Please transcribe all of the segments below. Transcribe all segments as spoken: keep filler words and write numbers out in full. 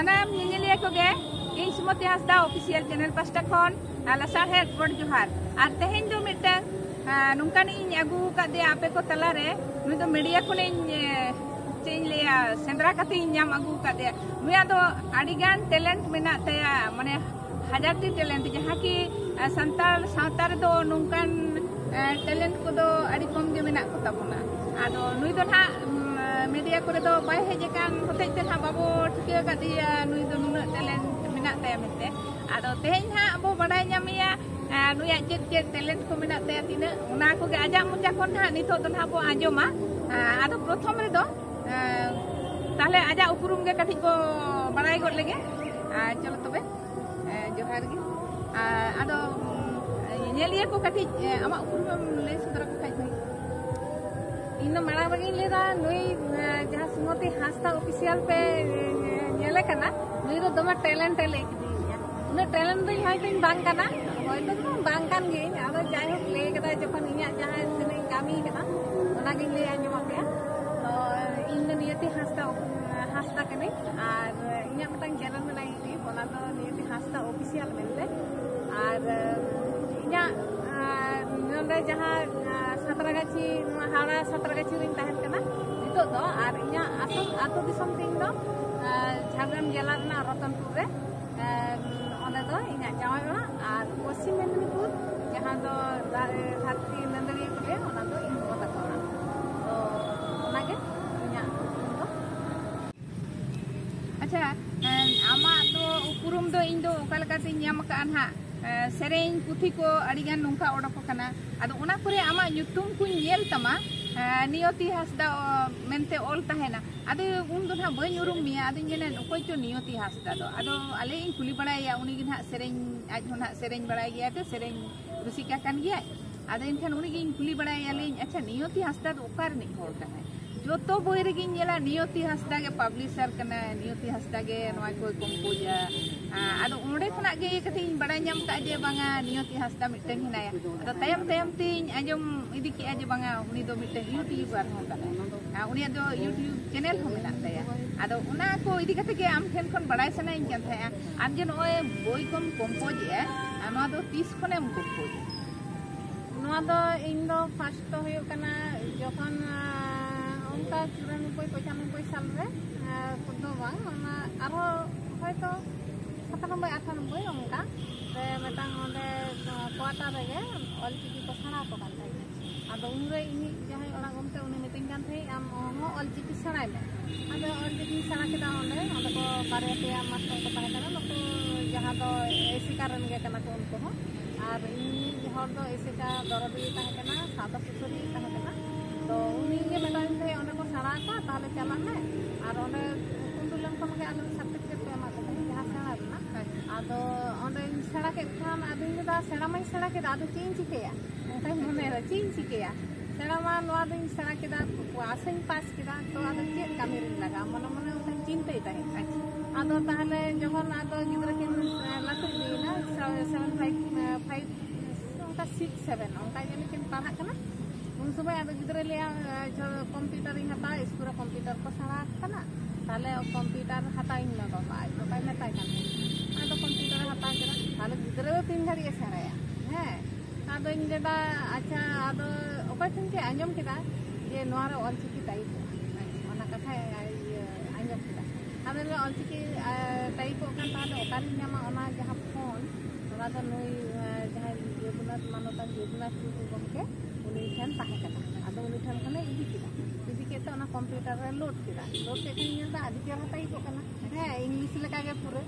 ᱥᱟᱱᱟᱢ ᱧᱮᱧᱮᱞᱤᱭᱟᱹ ᱠᱚᱜᱮ ᱤᱧ ᱥᱩᱢᱚᱛᱤ ᱦᱟᱸᱥᱫᱟ ᱚᱯᱷᱤᱥᱤᱭᱟᱞ ᱪᱮᱱᱮᱞ ᱯᱟᱥᱴᱟ ᱠᱷᱚᱱ ᱟᱨ ᱞᱟᱥᱟᱲᱦᱮᱫ ᱜᱚᱰ ᱡᱚᱦᱟᱨ᱾ ᱟᱨ ᱛᱮᱦᱮᱧ ᱫᱚ ᱢᱤᱫᱴᱟᱝ ᱱᱚᱝᱠᱟᱱᱤᱡ ᱤᱧ ᱟᱹᱜᱩ ᱟᱠᱟᱫᱮᱭᱟ ᱟᱯᱮ ᱠᱚ ᱛᱟᱞᱟᱨᱮ᱾ ᱱᱩᱭ ᱫᱚ ᱢᱤᱰᱤᱭᱟ ᱠᱷᱚᱱᱤᱧ ᱪᱮᱫ ᱤᱧ ᱞᱟᱹᱭᱟ, ᱥᱮᱸᱫᱽᱨᱟ ᱠᱟᱛᱮ ᱤᱧ ᱧᱟᱢ ᱟᱹᱜᱩ ᱟᱠᱟᱫᱮᱭᱟ᱾ ᱱᱩᱭᱟᱜ ᱫᱚ ᱟᱹᱰᱤᱜᱟᱱ ᱴᱮᱞᱮᱱᱴ ᱢᱮᱱᱟᱜ ᱛᱟᱭᱟ, ᱢᱟᱱᱮ ᱦᱟᱡᱟᱨᱴᱤ ᱴᱮᱞᱮᱱᱴ, ᱡᱟᱦᱟᱸ ᱠᱤ ᱥᱟᱱᱛᱟᱲ ᱥᱟᱶᱛᱟ ᱨᱮᱫᱚ ᱱᱚᱝᱠᱟᱱ ᱴᱮᱞᱮᱱᱴ ᱠᱚᱫᱚ ᱟᱹᱰᱤ ᱠᱚᱢ ᱜᱮ ᱢᱮᱱᱟᱜ ᱠᱚ ᱛᱟᱵᱚᱱᱟ᱾ ᱟᱫᱚ ᱱᱩᱭ ᱫᱚ ᱱᱟᱦᱟᱜ ᱢᱤᱰᱤᱭᱟ ᱠᱚᱨᱮ ᱫᱚ ᱵᱟᱭ ᱦᱮᱡ ᱟᱠᱟᱱ ᱦᱚᱛᱮᱡ ᱛᱮ ᱱᱟᱦᱟᱜ ᱵᱟᱵᱚ ᱴᱷᱤᱠᱟᱹ ᱟᱠᱟᱫᱮᱭᱟ ᱱᱩᱭ ᱫᱚ ᱱᱩᱱᱟᱹᱜ ᱴᱮᱞᱮᱱᱴ ᱢᱮᱱᱟᱜ ᱛᱟᱭᱟ ᱢᱮᱱᱛᱮ᱾ ᱟᱫᱚ ᱛᱮᱦᱮᱧ ᱱᱟᱦᱟᱜ ᱵᱚ ᱵᱟᱰᱟᱭ ᱧᱟᱢᱮᱭᱟ ᱱᱩᱭᱟᱜ ᱪᱮᱫ ᱪᱮᱫ ᱴᱮᱞᱮᱱᱴ ᱠᱚ ᱢᱮᱱᱟᱜ ᱛᱟᱭᱟ, ᱛᱤᱱᱟᱹᱜ, ᱚᱱᱟ ᱠᱚᱜᱮ ᱟᱡᱟᱜ ᱢᱚᱪᱟ ᱠᱷᱚᱱ ᱱᱟᱦᱟᱜ ᱱᱤᱛᱚᱜ ᱫᱚ ᱱᱟᱦᱟᱜ ᱵᱚ ᱟᱸᱡᱚᱢᱟ᱾ ᱟᱫᱚ ᱯᱨᱚᱛᱷᱚᱢ ᱨᱮᱫᱚ ᱛᱟᱦᱞᱮ ᱟᱡᱟᱜ ᱩᱯᱨᱩᱢ ᱜᱮ ᱠᱟᱹᱴᱤᱡ ᱵᱚ ᱵᱟᱲᱟᱭ ᱜᱚᱫ ᱞᱮᱜᱮ᱾ ᱪᱚᱞᱚ ᱛᱚᱵᱮ᱾ ᱡᱚᱦᱟᱨ ᱜᱮ᱾ ᱟᱫᱚ ᱧᱮᱧᱮᱞᱤᱭᱟᱹ ᱠᱚ ᱠᱟᱹᱴᱤᱡ ᱟᱢᱟᱜ ᱩᱯᱨᱩᱢ ᱮᱢ ᱞᱟᱹᱭ ᱥᱚᱫᱚᱨ ᱟᱠᱚ ᱠᱷᱟᱡ ᱵᱷᱟᱹᱜᱤ᱾ ᱤᱧ ᱫᱚ ᱢᱟᱲᱟᱝ ᱨᱮᱜᱮᱧ ᱞᱟᱹᱭᱫᱟ, ᱱᱩᱭ ᱡᱟᱦᱟᱸ ᱥᱩᱢᱚᱛᱤ ᱦᱟᱸᱥᱫᱟ ᱚᱯᱷᱤᱥᱤᱭᱟᱞ ᱯᱮ ᱧᱮᱞᱮ ᱠᱟᱱᱟ, ᱱᱩᱭ ᱫᱚ ᱫᱚᱢᱮ ᱴᱮᱞᱮᱱᱴ ᱮ ᱞᱟᱹᱭ ᱠᱮᱫᱤᱧᱟ᱾ ᱩᱱᱟᱹᱜ ᱴᱮᱞᱮᱱᱴ ᱫᱚ ᱤᱧ ᱦᱚᱭᱛᱳᱧ ᱵᱟᱝ ᱠᱟᱱᱟ, ᱦᱚᱭᱛᱳ ᱫᱚ ᱵᱟᱝ ᱠᱟᱱ ᱜᱤᱭᱟᱹᱧ᱾ ᱟᱫᱚ ᱡᱟᱭᱦᱳᱠ, ᱞᱟᱹᱭ ᱠᱟᱫᱟᱭ ᱡᱚᱠᱷᱚᱱ ᱤᱧᱟᱹᱜ ᱡᱟᱦᱟᱸ ᱛᱤᱱᱟᱹᱜ ᱤᱧ ᱠᱟᱹᱢᱤ ᱠᱟᱫᱟ, ᱚᱱᱟᱜᱤᱧ ᱞᱟᱹᱭ ᱟᱸᱡᱚᱢ ᱟᱯᱮᱭᱟ᱾ ᱛᱚ ᱤᱧ ᱫᱚ ᱱᱤᱭᱚᱛᱤ ᱦᱟᱸᱥᱫᱟ, ᱦᱟᱸᱥᱫᱟ ᱠᱟᱹᱱᱟᱹᱧ, ᱟᱨ ᱤᱧᱟᱹᱜ ᱢᱤᱫᱴᱟᱝ ᱪᱮᱱᱮᱞ ᱢᱮᱱᱟᱜᱼᱟ YouTube, ᱚᱱᱟ ᱫᱚ ᱱᱤᱭᱚᱛᱤ ᱦᱟᱸᱥᱫᱟ ᱚᱯᱷᱤᱥᱤᱭᱟᱞ ᱢᱮᱱᱛᱮ᱾ ᱟᱨ ᱤᱧᱟᱹᱜ ᱱᱚᱰᱮ ᱡᱟᱦᱟᱸ ᱥᱟᱸᱛᱨᱟᱜᱟᱪᱷᱤ, ᱱᱚᱣᱟ ᱦᱟᱣᱲᱟ ᱥᱟᱸᱛᱨᱟᱜᱟᱪᱷᱤ ᱨᱤᱧ ᱛᱟᱦᱮᱱ ᱠᱟᱱᱟ ᱱᱤᱛᱚᱜ ᱫᱚ᱾ ᱟᱨ ᱤᱧᱟᱹᱜ ᱟᱥᱚᱞ ᱟᱹᱛᱩ ᱫᱤᱥᱚᱢ ᱛᱤᱧ ᱫᱚ ᱡᱷᱟᱲᱜᱨᱟᱢ ᱡᱮᱞᱟ ᱨᱮᱱᱟᱜ ᱨᱚᱛᱚᱱᱯᱩᱨ ᱨᱮ᱾ ᱚᱸᱰᱮ ᱫᱚ ᱤᱧᱟᱹᱜ ᱡᱟᱶᱟᱭ ᱚᱲᱟᱜ, ᱟᱨ ᱯᱚᱥᱪᱤᱢ ᱢᱮᱫᱽᱱᱤᱯᱩᱨ, ᱡᱟᱦᱟᱸ ᱫᱚ ᱫᱟ-, ᱫᱷᱟᱹᱨᱛᱤ ᱱᱟᱹᱫᱟᱹᱲᱤᱭᱟᱹ ᱠᱚ ᱞᱟᱹᱭᱟ, ᱚᱱᱟ ᱫᱚ ᱤᱧ ᱜᱚ ᱛᱟᱠᱚ ᱚᱲᱟᱜ᱾ ᱛᱚ ᱚᱱᱟᱜᱮ ᱤᱧᱟᱹᱜ ᱩᱯᱨᱩᱢ ᱫᱚ᱾ ᱟᱪᱪᱷᱟ, ᱟᱢᱟᱜ ᱫᱚ ᱩᱯᱨᱩᱢ ᱫᱚ ᱤᱧ ᱫᱚ ᱚᱠᱟ ᱞᱮᱠᱟᱛᱤᱧ ᱧᱟᱢ ᱟᱠᱟᱫᱼᱟ ᱱᱟᱦᱟᱜ, ᱥᱮᱨᱮᱧ ᱯᱩᱛᱷᱤ ᱠᱚ ᱟᱹᱰᱤᱜᱟᱱ ᱱᱚᱝᱠᱟ ᱚᱰᱚᱠ ᱟᱠᱟᱱᱟ᱾ ᱟᱫᱚ ᱚᱱᱟ ᱠᱚᱨᱮ ᱟᱢᱟᱜ ᱧᱩᱛᱩᱢ ᱠᱚᱧ ᱧᱮᱞ ᱛᱟᱢᱟ, ᱱᱤᱭᱚᱛᱤ ᱦᱟᱸᱥᱫᱟ ᱢᱮᱱᱛᱮ ᱚᱞ ᱛᱟᱦᱮᱱᱟ᱾ ᱟᱫᱚ ᱩᱱ ᱫᱚ ᱱᱟᱦᱟᱜ ᱵᱟᱹᱧ ᱩᱨᱩᱢ ᱢᱮᱭᱟ᱾ ᱟᱫᱚᱧ ᱢᱮᱱᱟ, ᱚᱠᱚᱭ ᱪᱚ ᱱᱤᱭᱚᱛᱤ ᱦᱟᱸᱥᱫᱟ ᱫᱚ? ᱟᱫᱚ ᱟᱞᱮ ᱤᱧ ᱠᱩᱞᱤ ᱵᱟᱲᱟᱭᱮᱭᱟ, ᱩᱱᱤ ᱜᱮ ᱱᱟᱦᱟᱜ ᱥᱮᱨᱮᱧ, ᱟᱡ ᱦᱚᱸ ᱱᱟᱦᱟᱜ ᱥᱮᱨᱮᱧ ᱵᱟᱲᱟᱭ ᱜᱮᱭᱟᱭ, ᱛᱚ ᱥᱮᱨᱮᱧ ᱨᱩᱥᱤᱠᱟ ᱠᱟᱱ ᱜᱮᱭᱟᱭ᱾ ᱟᱫᱚ ᱮᱱᱠᱷᱟᱱ ᱩᱱᱤ ᱜᱮᱧ ᱠᱩᱞᱤ ᱵᱟᱲᱟᱭᱮᱭᱟ, ᱞᱟᱹᱭᱟᱹᱧ, "ᱟᱪᱪᱷᱟ, ᱱᱤᱭᱚᱛᱤ ᱦᱟᱸᱥᱫᱟ ᱫᱚ ᱚᱠᱟ ᱨᱤᱱᱤᱡ ᱦᱚᱲ ᱠᱟᱱᱟᱭ?" ᱡᱚᱛᱚ ᱵᱳᱭ ᱨᱮᱜᱮᱧ ᱧᱮᱞᱟ ᱱᱤᱭᱚᱛᱤ ᱦᱟᱸᱥᱫᱟ ᱜᱮ ᱯᱟᱵᱽᱞᱤᱥᱟᱨ ᱠᱟᱱᱟᱭ, ᱱᱤᱭᱚᱛᱤ ᱦᱟᱸᱥᱫᱟ ᱜᱮ ᱱᱚᱣᱟ ᱠᱚᱭ ᱠᱚᱢᱯᱳᱡᱟ᱾ ᱟᱫᱚ ᱚᱸᱰᱮ ᱠᱷᱚᱱᱟᱜ ᱜᱮ ᱤᱭᱟᱹ ᱠᱟᱛᱮ ᱤᱧ ᱵᱟᱲᱟᱭ ᱧᱟᱢ ᱠᱟᱜᱼᱟ ᱡᱮ ᱵᱟᱝᱟ, ᱱᱤᱭᱚᱛᱤ ᱦᱟᱸᱥᱫᱟ ᱢᱤᱫᱴᱟᱝ ᱦᱮᱱᱟᱭᱟ᱾ ᱟᱫᱚ ᱛᱟᱭᱚᱢ ᱛᱟᱭᱚᱢ ᱛᱤᱧ ᱟᱸᱡᱚᱢ ᱤᱫᱤ ᱠᱮᱜᱼᱟ ᱡᱮ ᱵᱟᱝᱟ, ᱩᱱᱤ ᱫᱚ ᱢᱤᱫᱴᱟᱝ ᱭᱩᱴᱤᱭᱩᱵᱟᱨ ᱦᱚᱸ ᱠᱟᱱᱟᱭ᱾ ᱟᱨ ᱩᱱᱤᱭᱟᱜ ᱫᱚ ᱭᱩᱴᱤᱭᱩᱵᱽ ᱪᱮᱱᱮᱞ ᱦᱚᱸ ᱢᱮᱱᱟᱜ ᱛᱟᱭᱟ᱾ ᱟᱫᱚ ᱚᱱᱟ ᱠᱚ ᱤᱫᱤ ᱠᱟᱛᱮ ᱜᱮ ᱟᱢ ᱴᱷᱮᱱ ᱠᱷᱚᱱ ᱵᱟᱲᱟᱭ ᱥᱟᱱᱟᱭᱤᱧ ᱠᱟᱱ ᱛᱟᱦᱮᱸᱜᱼᱟ, ᱟᱢ ᱡᱮ ᱱᱚᱜᱼᱚᱭ ᱵᱳᱭ ᱠᱚᱢ ᱠᱚᱢᱯᱳᱡᱽ ᱮᱜᱼᱟ, ᱟᱨ ᱱᱚᱣᱟ ᱫᱚ ᱛᱤᱥ ᱠᱷᱚᱱᱮᱢ ᱠᱚᱢᱯᱳᱡᱽ ᱮᱜᱼᱟ? ᱱᱚᱣᱟ ᱫᱚ ᱤᱧ ᱫᱚ ᱯᱷᱟᱥᱴ ᱫᱚ ᱦᱩᱭᱩᱜ ᱠᱟᱱᱟ ᱡᱚᱠᱷᱚᱱ, ᱟᱸ, ᱚᱱᱠᱟ ᱪᱩᱨᱟᱱᱚᱵᱵᱳᱭ ᱯᱚᱸᱪᱟᱱᱚᱵᱵᱳᱭ ᱥᱟᱞ ᱨᱮ, ᱟᱸ, ᱫᱚ ᱵᱟᱝ, ᱚᱱᱟ ᱟᱨᱦᱚᱸ ᱦᱚᱭᱛᱚ ᱥᱟᱛᱟᱱᱚᱵᱵᱳᱭ ᱟᱴᱷᱟᱱᱚᱵᱵᱳᱭ ᱚᱱᱠᱟ ᱨᱮ ᱢᱤᱫᱴᱟᱝ ᱚᱸᱰᱮ ᱠᱚᱣᱟᱴᱟᱨ ᱨᱮᱜᱮ ᱚᱞᱪᱤᱠᱤ ᱠᱚ ᱥᱮᱬᱟ ᱟᱠᱚ ᱠᱟᱱ ᱛᱟᱦᱮᱸᱫ᱾ ᱟᱫᱚ ᱩᱱᱨᱮ ᱤᱧᱤᱡ ᱡᱟᱦᱟᱸᱭ ᱚᱲᱟᱜ ᱜᱚᱢᱠᱮ, ᱩᱱᱤ ᱢᱤᱛᱟᱹᱧ ᱠᱟᱱ ᱛᱟᱦᱮᱸᱫ, "ᱟᱢ ᱦᱚᱸ ᱚᱞᱪᱤᱠᱤ ᱥᱮᱬᱟᱭ ᱢᱮ᱾" ᱟᱫᱚ ᱚᱞᱪᱤᱠᱤᱧ ᱥᱮᱬᱟ ᱠᱮᱫᱟ ᱚᱸᱰᱮ, ᱚᱸᱰᱮ ᱠᱚ ᱵᱟᱨᱭᱟ ᱯᱮᱭᱟ ᱢᱟᱥᱴᱟᱨ ᱠᱚ ᱛᱟᱦᱮᱸ ᱠᱟᱱᱟ, ᱱᱩᱠᱩ ᱡᱟᱦᱟᱸ ᱫᱚ ᱮᱥᱮᱠᱟ ᱨᱮᱱ ᱜᱮ ᱠᱟᱱᱟ ᱠᱚ ᱩᱱᱠᱩ ᱦᱚᱸ᱾ ᱟᱨ ᱤᱧᱤᱡ ᱦᱚᱲ ᱫᱚ ᱮᱥᱮᱠᱟ ᱫᱚᱨᱚᱫᱤᱭᱟᱹ ᱛᱟᱦᱮᱸ ᱠᱟᱱᱟ, ᱥᱟᱶᱛᱟ ᱥᱩᱥᱟᱹᱨᱤᱭᱟᱹ ᱛᱟᱦᱮᱸ ᱠᱟᱱᱟ᱾ ᱛᱚ ᱩᱱᱤ ᱜᱮ ᱢᱮᱛᱟᱫᱤᱧ ᱛᱟᱦᱮᱸᱫ, "ᱚᱸᱰᱮ ᱠᱚ ᱥᱮᱬᱟ ᱟᱠᱚᱣᱟ, ᱛᱟᱦᱚᱞᱮ ᱪᱟᱞᱟᱜ ᱢᱮ᱾" ᱟᱨ ᱚᱸᱰᱮ ᱠᱩᱱᱰᱩ ᱞᱮᱱ ᱠᱷᱟᱱ ᱜᱮ ᱟᱞᱮ ᱥᱟᱨᱴᱤᱯᱷᱤᱠᱮᱴ ᱠᱚ ᱮᱢᱟ ᱠᱚ ᱛᱟᱦᱮᱸᱫ, ᱡᱟᱦᱟᱸ ᱥᱮᱬᱟ ᱨᱮᱱᱟᱜ᱾ ᱟᱪᱪᱷᱟ᱾ ᱟᱫᱚ ᱚᱸᱰᱮᱧ ᱥᱮᱬᱟ ᱠᱮᱫ ᱠᱷᱟᱱ ᱟᱫᱚᱧ ᱞᱟᱹᱭᱫᱟ, "ᱥᱮᱬᱟ ᱢᱟᱧ ᱥᱮᱬᱟ ᱠᱮᱫᱟ, ᱟᱫᱚ ᱪᱮᱫ ᱤᱧ ᱪᱤᱠᱟᱹᱭᱟ?" ᱚᱱᱠᱟᱧ ᱢᱚᱱᱮᱭᱮᱫᱟ, "ᱪᱮᱫ ᱤᱧ ᱪᱤᱠᱟᱹᱭᱟ? ᱥᱮᱬᱟ ᱢᱟ ᱱᱚᱣᱟ ᱫᱚᱧ ᱥᱮᱬᱟ ᱠᱮᱫᱟ, ᱯᱟᱥ ᱦᱚᱸᱧ ᱯᱟᱥ ᱠᱮᱫᱟ, ᱛᱚ ᱟᱫᱚ ᱪᱮᱫ ᱠᱟᱹᱢᱤ ᱨᱤᱧ ᱞᱟᱜᱟᱜᱼᱟ?" ᱢᱚᱱᱮ ᱢᱚᱱᱮ ᱚᱱᱠᱟᱧ ᱪᱤᱱᱛᱟᱹᱭ ᱛᱟᱦᱮᱸᱫ᱾ ᱟᱪᱪᱷᱟ᱾ ᱟᱫᱚ ᱛᱟᱦᱚᱞᱮ ᱡᱚᱠᱷᱚᱱ ᱟᱫᱚ ᱜᱤᱫᱽᱨᱟᱹ ᱠᱤᱱ, ᱮ, ᱞᱟᱹᱴᱩ ᱤᱫᱤᱭᱮᱱᱟ, ᱥᱮ-, ᱥᱮᱵᱷᱮᱱ ᱯᱷᱟᱭᱤᱵᱷ, ᱮ, ᱯᱷᱟᱭᱤᱵᱷ, ᱚᱱᱠᱟ ᱥᱤᱠᱥ ᱥᱮᱵᱷᱮᱱ ᱚᱱᱠᱟ ᱡᱟᱹᱱᱤᱡ ᱠᱤᱱ ᱯᱟᱲᱦᱟᱜ ᱠᱟᱱᱟ, ᱩᱱ ᱥᱚᱢᱚᱭ ᱟᱫᱚ ᱜᱤᱫᱽᱨᱟᱹ ᱞᱟᱹᱭᱟ, ᱮ, ᱡᱷᱚ-, ᱠᱚᱢᱯᱤᱭᱩᱴᱟᱨᱤᱧ ᱦᱟᱛᱟᱣᱟ, ᱤᱥᱠᱩᱞ ᱨᱮ ᱠᱚᱢᱯᱤᱭᱩᱴᱟᱨ ᱠᱚ ᱥᱮᱬᱟ ᱟᱠᱚ ᱠᱟᱱᱟ, ᱛᱟᱦᱚᱞᱮ ᱠᱚᱢᱯᱤᱭᱩᱴᱟᱨ ᱦᱟᱛᱟᱣᱤᱧ ᱢᱮ ᱵᱟᱵᱟ, ᱟᱡ ᱵᱟᱵᱟᱭ ᱢᱮᱛᱟᱭ ᱠᱟᱱ ᱛᱟᱦᱮᱸᱫ᱾ ᱟᱫᱚ ᱠᱚᱢᱯᱤᱭᱩᱴᱟᱨᱮ ᱦᱟᱛᱟᱣ ᱠᱮᱫᱟ, ᱛᱟᱦᱚᱞᱮ ᱜᱤᱫᱽᱨᱟᱹ ᱫᱚ ᱛᱤᱱ ᱜᱷᱟᱹᱲᱤᱡ ᱮ ᱥᱮᱬᱟᱭᱟ? ᱦᱮᱸ, ᱟᱫᱚᱧ ᱞᱟᱹᱭᱫᱟ, ᱟᱪᱪᱷᱟ, ᱟᱫᱚ ᱚᱠᱚᱭ ᱴᱷᱮᱱ ᱪᱚᱭ ᱟᱸᱡᱚᱢ ᱠᱮᱫᱟ ᱡᱮ ᱱᱚᱣᱟ ᱨᱮ ᱚᱞᱪᱤᱠᱤ ᱴᱟᱭᱤᱯᱚᱜᱼᱟ, ᱚᱱᱟ ᱠᱟᱛᱷᱟᱭ, ᱤᱭᱟᱹ, ᱟᱸᱡᱚᱢ ᱠᱮᱫᱟ᱾ ᱟᱫᱚ ᱞᱟᱹᱭᱫᱟ, "ᱚᱞᱪᱤᱠᱤ, ᱟ, ᱴᱟᱭᱤᱯᱚᱜ ᱠᱟᱱ, ᱛᱟᱦᱚᱞᱮ ᱚᱠᱟᱨᱤᱧ ᱧᱟᱢᱟ ᱚᱱᱟ ᱡᱟᱦᱟᱸ ᱯᱷᱚᱱᱴ?" ᱚᱱᱟ ᱫᱚ ᱱᱩᱭ, ᱟ, ᱡᱟᱦᱟᱸᱭ ᱡᱚᱫᱩᱱᱟᱛᱷ, ᱢᱟᱱᱚᱛᱟᱱ ᱡᱚᱫᱩᱱᱟᱛᱷ ᱴᱩᱰᱩ ᱜᱚᱢᱠᱮ, ᱩᱱᱤ ᱴᱷᱮᱱ ᱛᱟᱦᱮᱸ ᱠᱟᱱᱟ᱾ ᱟᱫᱚ ᱩᱱᱤ ᱴᱷᱮᱱ ᱠᱷᱚᱱᱮ ᱤᱫᱤ ᱠᱮᱫᱟ, ᱤᱫᱤ ᱠᱮᱫ ᱛᱮ ᱚᱱᱟ ᱠᱚᱢᱯᱤᱭᱩᱴᱟᱨ ᱨᱮ ᱞᱳᱰ ᱠᱮᱫᱟ᱾ ᱞᱳᱰ ᱠᱮᱫ ᱠᱷᱟᱱ ᱧᱮᱞ ᱮᱫᱟ ᱟᱹᱰᱤ ᱪᱮᱦᱨᱟ ᱴᱟᱭᱤᱯᱚᱜ ᱠᱟᱱᱟ᱾ ᱦᱮᱸ, ᱤᱝᱞᱤᱥ ᱞᱮᱠᱟ ᱜᱮ ᱯᱩᱨᱟᱹ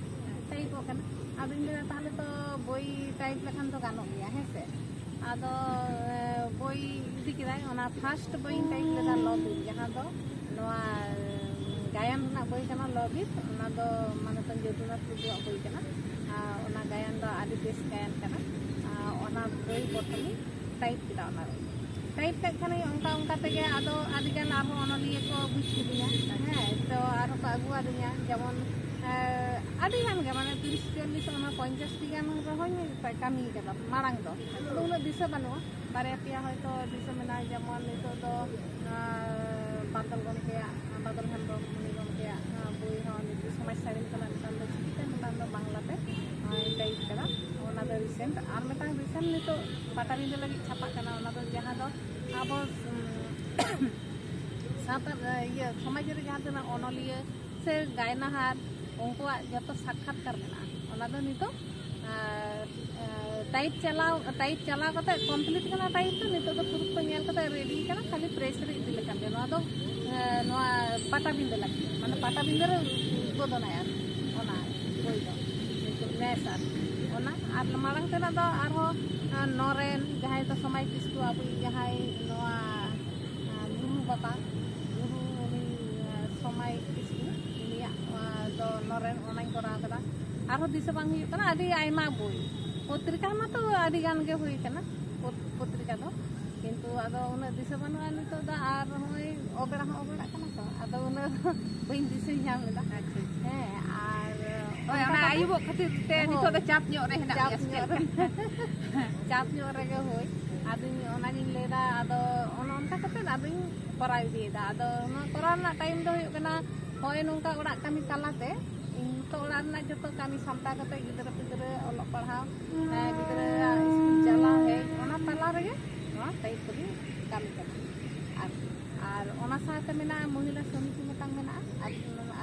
ᱴᱟᱭᱤᱯᱚᱜ ᱠᱟᱱᱟ᱾ ᱟᱫᱚᱧ ᱞᱟᱹᱭᱫᱟ, "ᱛᱟᱦᱚᱞᱮ ᱛᱚ ᱵᱳᱭ ᱴᱟᱭᱤᱯ ᱞᱮᱠᱷᱟᱱ ᱫᱚ ᱜᱟᱱᱚᱜ ᱜᱮᱭᱟ, ᱦᱮᱸ ᱥᱮ?" ᱟᱫᱚ, ᱮ, ᱵᱳᱭ ᱤᱫᱤ ᱠᱮᱫᱟᱭ, ᱚᱱᱟ ᱯᱷᱟᱥᱴ ᱵᱳᱭᱤᱧ ᱴᱟᱭᱤᱯ ᱞᱮᱫᱟ, ᱞᱚ ᱵᱤᱨ, ᱡᱟᱦᱟᱸ ᱫᱚ ᱱᱚᱣᱟ, ᱮ, ᱜᱟᱭᱟᱱ ᱨᱮᱱᱟᱜ ᱵᱳᱭ ᱠᱟᱱᱟ, ᱞᱚ ᱵᱤᱨ᱾ ᱚᱱᱟ ᱫᱚ ᱢᱟᱱᱚᱛᱟᱱ ᱡᱚᱫᱩᱱᱟᱛᱷ ᱴᱩᱰᱩᱣᱟᱜ ᱵᱳᱭ ᱠᱟᱱᱟ᱾ ᱟᱨ ᱚᱱᱟ ᱜᱟᱭᱟᱱ ᱫᱚ ᱟᱹᱰᱤ ᱵᱮᱥ ᱜᱟᱭᱟᱱ ᱠᱟᱱᱟ᱾ ᱟᱨ ᱚᱱᱟ ᱵᱳᱭ ᱯᱨᱚᱛᱷᱚᱢᱤᱧ ᱴᱟᱭᱤᱯ ᱠᱮᱫᱟ ᱚᱱᱟ ᱨᱮ᱾ ᱴᱟᱭᱤᱯ ᱠᱮᱫ ᱠᱷᱟᱱᱤᱧ ᱚᱱᱠᱟ ᱚᱱᱠᱟ ᱛᱮᱜᱮ ᱟᱫᱚ ᱟᱹᱰᱤ ᱜᱟᱱ ᱟᱨᱦᱚᱸ ᱚᱱᱚᱞᱤᱭᱟᱹ ᱠᱚ ᱵᱩᱡᱽ ᱠᱤᱫᱤᱧᱟ᱾ ᱦᱮᱸ, ᱛᱚ ᱟᱨᱦᱚᱸ ᱠᱚ ᱟᱹᱜᱩ ᱟᱹᱫᱤᱧᱟ, ᱡᱮᱢᱚᱱ ᱟᱹᱰᱤ ᱜᱟᱱ ᱜᱮ, ᱢᱟᱱᱮ ᱛᱤᱨᱤᱥ ᱪᱚᱞᱞᱤᱥ ᱚᱱᱟ ᱯᱚᱧᱪᱟᱥ ᱴᱤ ᱜᱟᱱ ᱨᱮᱦᱚᱸᱧ ᱠᱟᱹᱢᱤ ᱠᱟᱫᱟ ᱢᱟᱲᱟᱝ ᱫᱚ᱾ ᱟᱫᱚ ᱩᱱᱟᱹᱜ ᱫᱤᱥᱟᱹ ᱵᱟᱹᱱᱩᱜᱼᱟ, ᱵᱟᱨᱭᱟ ᱯᱮᱭᱟ ᱦᱚᱭᱛᱳ ᱫᱤᱥᱟᱹ ᱢᱮᱱᱟᱜᱼᱟ, ᱡᱮᱢᱚᱱ ᱱᱤᱛᱚᱜ ᱫᱚ ᱵᱟᱫᱚᱞ ᱜᱚᱢᱠᱮᱭᱟᱜ, ᱵᱟᱫᱚᱞ ᱦᱮᱢᱵᱨᱚᱢ ᱩᱱᱤ ᱜᱚᱢᱠᱮᱭᱟᱜ ᱵᱳᱭ ᱦᱚᱸ ᱱᱤᱛᱚᱜ ᱥᱚᱢᱟᱡᱽ ᱥᱟᱹᱲᱤᱢ ᱠᱟᱱᱟ, ᱱᱮᱛᱟᱨ ᱫᱚ ᱪᱤᱠᱤᱛᱮ, ᱱᱮᱛᱟᱨ ᱫᱚ ᱵᱟᱝᱞᱟᱛᱮ ᱴᱟᱭᱤᱯ ᱠᱟᱱᱟ᱾ ᱚᱱᱟ ᱫᱚ ᱨᱤᱥᱮᱱᱴ᱾ ᱟᱨ ᱢᱤᱫᱴᱟᱝ ᱨᱤᱥᱮᱱᱴ ᱱᱤᱛᱚᱜ ᱯᱟᱴᱟᱵᱤᱸᱫᱟᱹ ᱞᱟᱹᱜᱤᱫ ᱪᱷᱟᱯᱟᱜ ᱠᱟᱱᱟ, ᱚᱱᱟ ᱫᱚ ᱡᱟᱦᱟᱸ ᱫᱚ ᱟᱵᱚ ᱥᱟᱶᱛᱟ ᱤᱭᱟᱹ ᱥᱚᱢᱟᱡᱽ ᱨᱮ ᱡᱟᱦᱟᱸ ᱛᱤᱱᱟᱹᱜ ᱚᱱᱚᱞᱤᱭᱟᱹ ᱥᱮ ᱜᱟᱭᱱᱟᱦᱟᱨ, ᱩᱱᱠᱩᱣᱟᱜ ᱡᱚᱛᱚ ᱥᱟᱠᱠᱷᱟᱛᱠᱟᱨ ᱢᱮᱱᱟᱜᱼᱟ᱾ ᱚᱱᱟ ᱫᱚ ᱱᱤᱛᱚᱜ ᱴᱟᱭᱤᱯ ᱪᱟᱞᱟᱣ ᱴᱟᱭᱤᱯ ᱪᱟᱞᱟᱣ ᱠᱟᱛᱮ ᱠᱚᱢᱯᱞᱤᱴ ᱠᱟᱱᱟ᱾ ᱴᱟᱭᱤᱯ ᱫᱚ ᱱᱤᱛᱚᱜ ᱫᱚ ᱯᱩᱨᱩᱵ ᱠᱚ ᱧᱮᱞ ᱠᱟᱛᱮ ᱨᱮᱰᱤ ᱠᱟᱱᱟ, ᱠᱷᱟᱹᱞᱤ ᱯᱨᱮᱥ ᱨᱮ ᱤᱫᱤ ᱞᱮᱠᱷᱟᱱ ᱜᱮ᱾ ᱱᱚᱣᱟ ᱫᱚ ᱱᱚᱣᱟ ᱯᱟᱴᱟᱵᱤᱸᱫᱟᱹ ᱞᱟᱹᱜᱤᱫ, ᱢᱟᱱᱮ ᱯᱟᱴᱟᱵᱤᱸᱫᱟᱹ ᱨᱮ ᱩᱫᱵᱳᱫᱚᱱᱟᱭ ᱟᱨ ᱚᱱᱟ ᱵᱳᱭ ᱫᱚ ᱱᱮᱥ ᱟᱨ ᱚᱱᱟ ᱟᱨ ᱢᱟᱲᱟᱝ ᱛᱮᱱᱟᱜ ᱫᱚ ᱟᱨᱦᱚᱸ ᱱᱚᱨᱮᱱ ᱡᱟᱦᱟᱸᱭ ᱫᱚ ᱥᱚᱢᱟᱭ ᱠᱤᱥᱠᱩ, ᱟᱵᱚᱭᱤᱡ ᱡᱟᱦᱟᱸᱭ ᱱᱚᱣᱟ ᱜᱩᱨᱩ ᱵᱟᱵᱟ, ᱜᱩᱨᱩ ᱩᱱᱤ ᱥᱚᱢᱟᱭ ᱠᱤᱥᱠᱩ, ᱩᱱᱤᱭᱟᱜ ᱫᱚ ᱱᱚᱨᱮᱱ ᱚᱱᱟᱧ ᱠᱚᱨᱟᱣ ᱠᱟᱫᱟ᱾ ᱟᱨᱦᱚᱸ ᱫᱤᱥᱟᱹ ᱵᱟᱝ ᱦᱩᱭᱩᱜ ᱠᱟᱱᱟ, ᱟᱹᱰᱤ ᱟᱭᱢᱟ ᱵᱳᱭ᱾ ᱯᱚᱛᱨᱤᱠᱟ ᱢᱟᱛᱚ ᱟᱹᱰᱤ ᱜᱟᱱ ᱜᱮ ᱦᱩᱭ ᱠᱟᱱᱟ, ᱯᱚᱛᱨᱤᱠᱟ ᱫᱚ, ᱠᱤᱱᱛᱩ ᱟᱫᱚ ᱩᱱᱟᱹᱜ ᱫᱤᱥᱟᱹ ᱵᱟᱹᱱᱩᱜᱼᱟ ᱱᱤᱛᱚᱜ ᱫᱚ᱾ ᱟᱨ ᱱᱚᱜᱼᱚᱭ ᱚᱵᱮᱲᱟ ᱦᱚᱸ ᱚᱵᱮᱲᱟᱜ ᱠᱟᱱᱟ ᱛᱚ, ᱟᱫᱚ ᱩᱱᱟᱹᱜ ᱫᱚ ᱵᱟᱹᱧ ᱫᱤᱥᱟᱹ ᱧᱟᱢ ᱮᱫᱟ᱾ ᱟᱪᱪᱷᱟ, ᱟᱪᱪᱷᱟ᱾ ᱦᱮᱸ, ᱟᱨ ᱦᱳᱭ, ᱚᱱᱟ ᱠᱟᱛᱮ ᱟᱹᱭᱩᱵᱚᱜ ᱠᱷᱟᱹᱛᱤᱨ ᱛᱮ ᱦᱳᱭ, ᱱᱤᱛᱚᱜ ᱫᱚ ᱪᱟᱯ ᱧᱚᱜ ᱨᱮ ᱦᱮᱱᱟᱜ ᱪᱟᱯ ᱢᱮᱭᱟ ᱥᱮ ᱧᱚᱜ ᱪᱮᱫ ᱨᱮ᱾ ᱞᱮᱠᱟ? ᱪᱟᱯ ᱧᱚᱜ ᱨᱮᱜᱮ ᱦᱳᱭ᱾ ᱟᱫᱚᱧ, ᱚᱱᱟᱜᱤᱧ ᱞᱟᱹᱭᱫᱟ, ᱟᱫᱚ ᱚᱱᱮ ᱚᱱᱠᱟ ᱠᱟᱛᱮ ᱟᱫᱚᱧ ᱠᱚᱨᱟᱣ ᱤᱫᱤᱭᱮᱫᱟ᱾ ᱟᱫᱚ ᱱᱚᱣᱟ ᱠᱚᱨᱟᱣ ᱨᱮᱱᱟᱜ ᱴᱟᱭᱤᱢ ᱫᱚ ᱦᱩᱭᱩᱜ ᱠᱟᱱᱟ ᱱᱚᱜᱼᱚᱭ ᱱᱚᱝᱠᱟ ᱚᱲᱟᱜ ᱠᱟᱹᱢᱤ ᱛᱟᱞᱟᱛᱮ ᱤᱧ ᱱᱤᱛᱚᱜ ᱚᱲᱟᱜ ᱨᱮᱱᱟᱜ ᱡᱚᱛᱚ ᱠᱟᱹᱢᱤ ᱥᱟᱢᱴᱟᱣ ᱠᱟᱛᱮ ᱜᱤᱫᱽᱨᱟᱹ ᱯᱤᱫᱽᱨᱟᱹ ᱚᱞᱚᱜ ᱯᱟᱲᱦᱟᱣ, ᱜᱤᱫᱽᱨᱟᱹ ᱥᱠᱩᱞ ᱪᱟᱞᱟᱣ ᱦᱮᱡ, ᱚᱱᱟ ᱛᱟᱞᱟ ᱨᱮᱜᱮ ᱱᱚᱣᱟ ᱴᱟᱭᱤᱯ ᱠᱚᱫᱚᱧ ᱠᱟᱹᱢᱤ ᱠᱟᱱᱟ᱾ ᱟᱨ ᱟᱨ ᱚᱱᱟ ᱥᱟᱶᱛᱮ ᱢᱮᱱᱟᱜᱼᱟ ᱢᱚᱦᱤᱞᱟ ᱥᱚᱢᱤᱛᱤ ᱢᱤᱫᱴᱟᱝ ᱢᱮᱱᱟᱜᱼᱟ, ᱟᱨ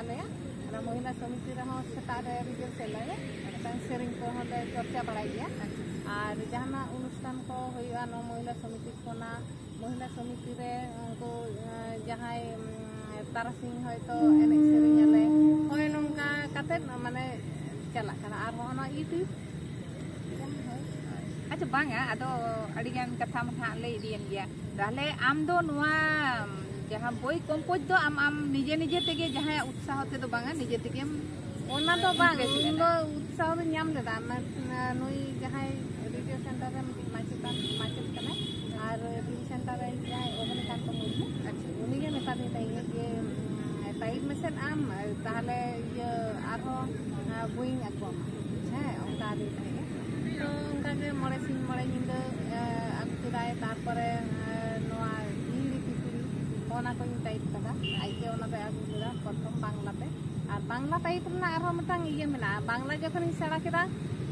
ᱟᱞᱮᱭᱟᱜ ᱚᱱᱟ ᱢᱚᱦᱤᱞᱟ ᱥᱚᱢᱤᱛᱤ ᱨᱮᱦᱚᱸ ᱥᱮᱛᱟᱜ ᱨᱮ ᱨᱤᱦᱟᱨᱥᱮᱞ ᱟᱞᱮ, ᱢᱤᱫᱴᱟᱝ ᱥᱮᱨᱮᱧ ᱠᱚᱦᱚᱸ ᱞᱮ ᱪᱚᱨᱪᱟ ᱵᱟᱲᱟᱭ ᱜᱮᱭᱟ᱾ ᱟᱨ ᱡᱟᱦᱟᱱᱟᱜ ᱚᱱᱩᱥᱴᱷᱟᱱ ᱠᱚ ᱦᱩᱭᱩᱜᱼᱟ ᱱᱚᱣᱟ ᱢᱚᱦᱤᱞᱟ ᱥᱚᱢᱤᱛᱤ ᱠᱷᱚᱱᱟᱜ, ᱢᱚᱦᱤᱞᱟ ᱥᱚᱢᱤᱛᱤ ᱨᱮ ᱩᱱᱠᱩ ᱡᱟᱦᱟᱸᱭ ᱛᱟᱨᱟᱥᱤᱧ ᱦᱚᱭᱛᱳ ᱮᱱᱮᱡ ᱥᱮᱨᱮᱧ ᱟᱞᱮ, ᱦᱳᱭ ᱱᱚᱝᱠᱟ ᱠᱟᱛᱮᱫ ᱢᱟᱱᱮ ᱪᱟᱞᱟᱜ ᱠᱟᱱᱟ᱾ ᱟᱨ ᱦᱚᱸᱜᱼᱚ ᱱᱚᱣᱟ ᱤᱭᱩᱴᱤᱭᱩᱵᱽ᱾ ᱟᱪᱪᱷᱟ, ᱵᱟᱝᱟ, ᱟᱫᱚ ᱟᱹᱰᱤᱜᱟᱱ ᱠᱟᱛᱷᱟ ᱢᱟ ᱱᱟᱦᱟᱜ ᱞᱟᱹᱭ ᱤᱫᱤᱭᱮᱱ ᱜᱮᱭᱟ᱾ ᱛᱟᱦᱞᱮ ᱟᱢ ᱫᱚ ᱱᱚᱣᱟ ᱡᱟᱦᱟᱸ ᱵᱳᱭ ᱠᱚᱢᱯᱳᱡᱽ ᱫᱚ ᱟᱢ, ᱟᱢ ᱱᱤᱡᱮ ᱱᱤᱡᱮ ᱛᱮᱜᱮ, ᱡᱟᱦᱟᱸᱭᱟᱜ ᱩᱛᱥᱟᱦᱚ ᱛᱮᱫᱚ ᱵᱟᱝᱟ, ᱱᱤᱡᱮ ᱛᱮᱜᱮᱢ ᱚᱱᱟ ᱫᱚ ᱵᱟᱝ, impress ᱩᱱ ᱞᱮᱱᱟ? ᱫᱚ ᱩᱛᱥᱟᱦᱚ ᱫᱚ ᱧᱟᱢ ᱞᱮᱫᱟ᱾ ᱱᱩᱭ ᱡᱟᱦᱟᱸᱭ ᱨᱮᱰᱤᱭᱳ ᱥᱮᱱᱴᱟᱨ ᱨᱮ ᱢᱤᱫᱴᱤᱡ ᱢᱟᱪᱮᱛᱟᱱ, ᱢᱟᱪᱮᱫ ᱠᱟᱱᱟᱭ, ᱟᱨ ᱴᱤᱭᱩᱥᱚᱱ ᱥᱮᱱᱴᱟᱨ ᱨᱮ ᱡᱟᱦᱟᱸᱭ ᱚᱵᱚᱱᱤᱠᱟᱱᱛᱚ ᱢᱩᱨᱢᱩ, ᱟᱪᱪᱷᱟ᱾ ᱩᱱᱤᱜᱮ ᱢᱮᱛᱟ ᱫᱤᱧ ᱛᱟᱦᱮᱸᱫ ᱡᱮ, "ᱴᱟᱭᱤᱯ ᱢᱮᱥᱮ ᱟᱢ, ᱛᱟᱦᱚᱞᱮ ᱤᱭᱟᱹ ᱟᱨᱦᱚᱸ ᱵᱳᱭᱤᱧ ᱟᱹᱜᱩᱣᱟᱢᱟ, ᱦᱮᱸ?" ᱚᱱᱠᱟ ᱟᱹᱫᱤᱧ ᱛᱟᱦᱮᱸᱫ᱾ ᱛᱚ ᱚᱱᱠᱟᱜᱮ ᱢᱚᱬᱮ ᱥᱤᱧ ᱢᱚᱬᱮ ᱧᱤᱫᱟᱹ ᱟᱹᱜᱩ ᱠᱮᱫᱟᱭ᱾ ᱛᱟᱨᱯᱚᱨᱮ ᱱᱚᱣᱟ ᱡᱤᱣᱤ ᱯᱤᱯᱤᱲᱤ, ᱚᱱᱟ ᱠᱚᱧ ᱴᱟᱭᱤᱯ ᱠᱟᱫᱟ, ᱟᱡᱜᱮ ᱚᱱᱟ ᱫᱚᱭ ᱟᱹᱜᱩ ᱞᱮᱫᱟ ᱯᱨᱚᱛᱷᱚᱢ ᱵᱟᱝᱞᱟᱛᱮ᱾ ᱟᱨ ᱵᱟᱝᱞᱟ ᱴᱟᱭᱤᱯ ᱨᱮᱱᱟᱜ ᱟᱨᱦᱚᱸ ᱢᱤᱫᱴᱟᱝ ᱤᱭᱟᱹ ᱢᱮᱱᱟᱜᱼᱟ, ᱵᱟᱝᱞᱟ ᱡᱚᱠᱷᱚᱱᱤᱧ ᱥᱮᱬᱟ ᱠᱮᱫᱟ,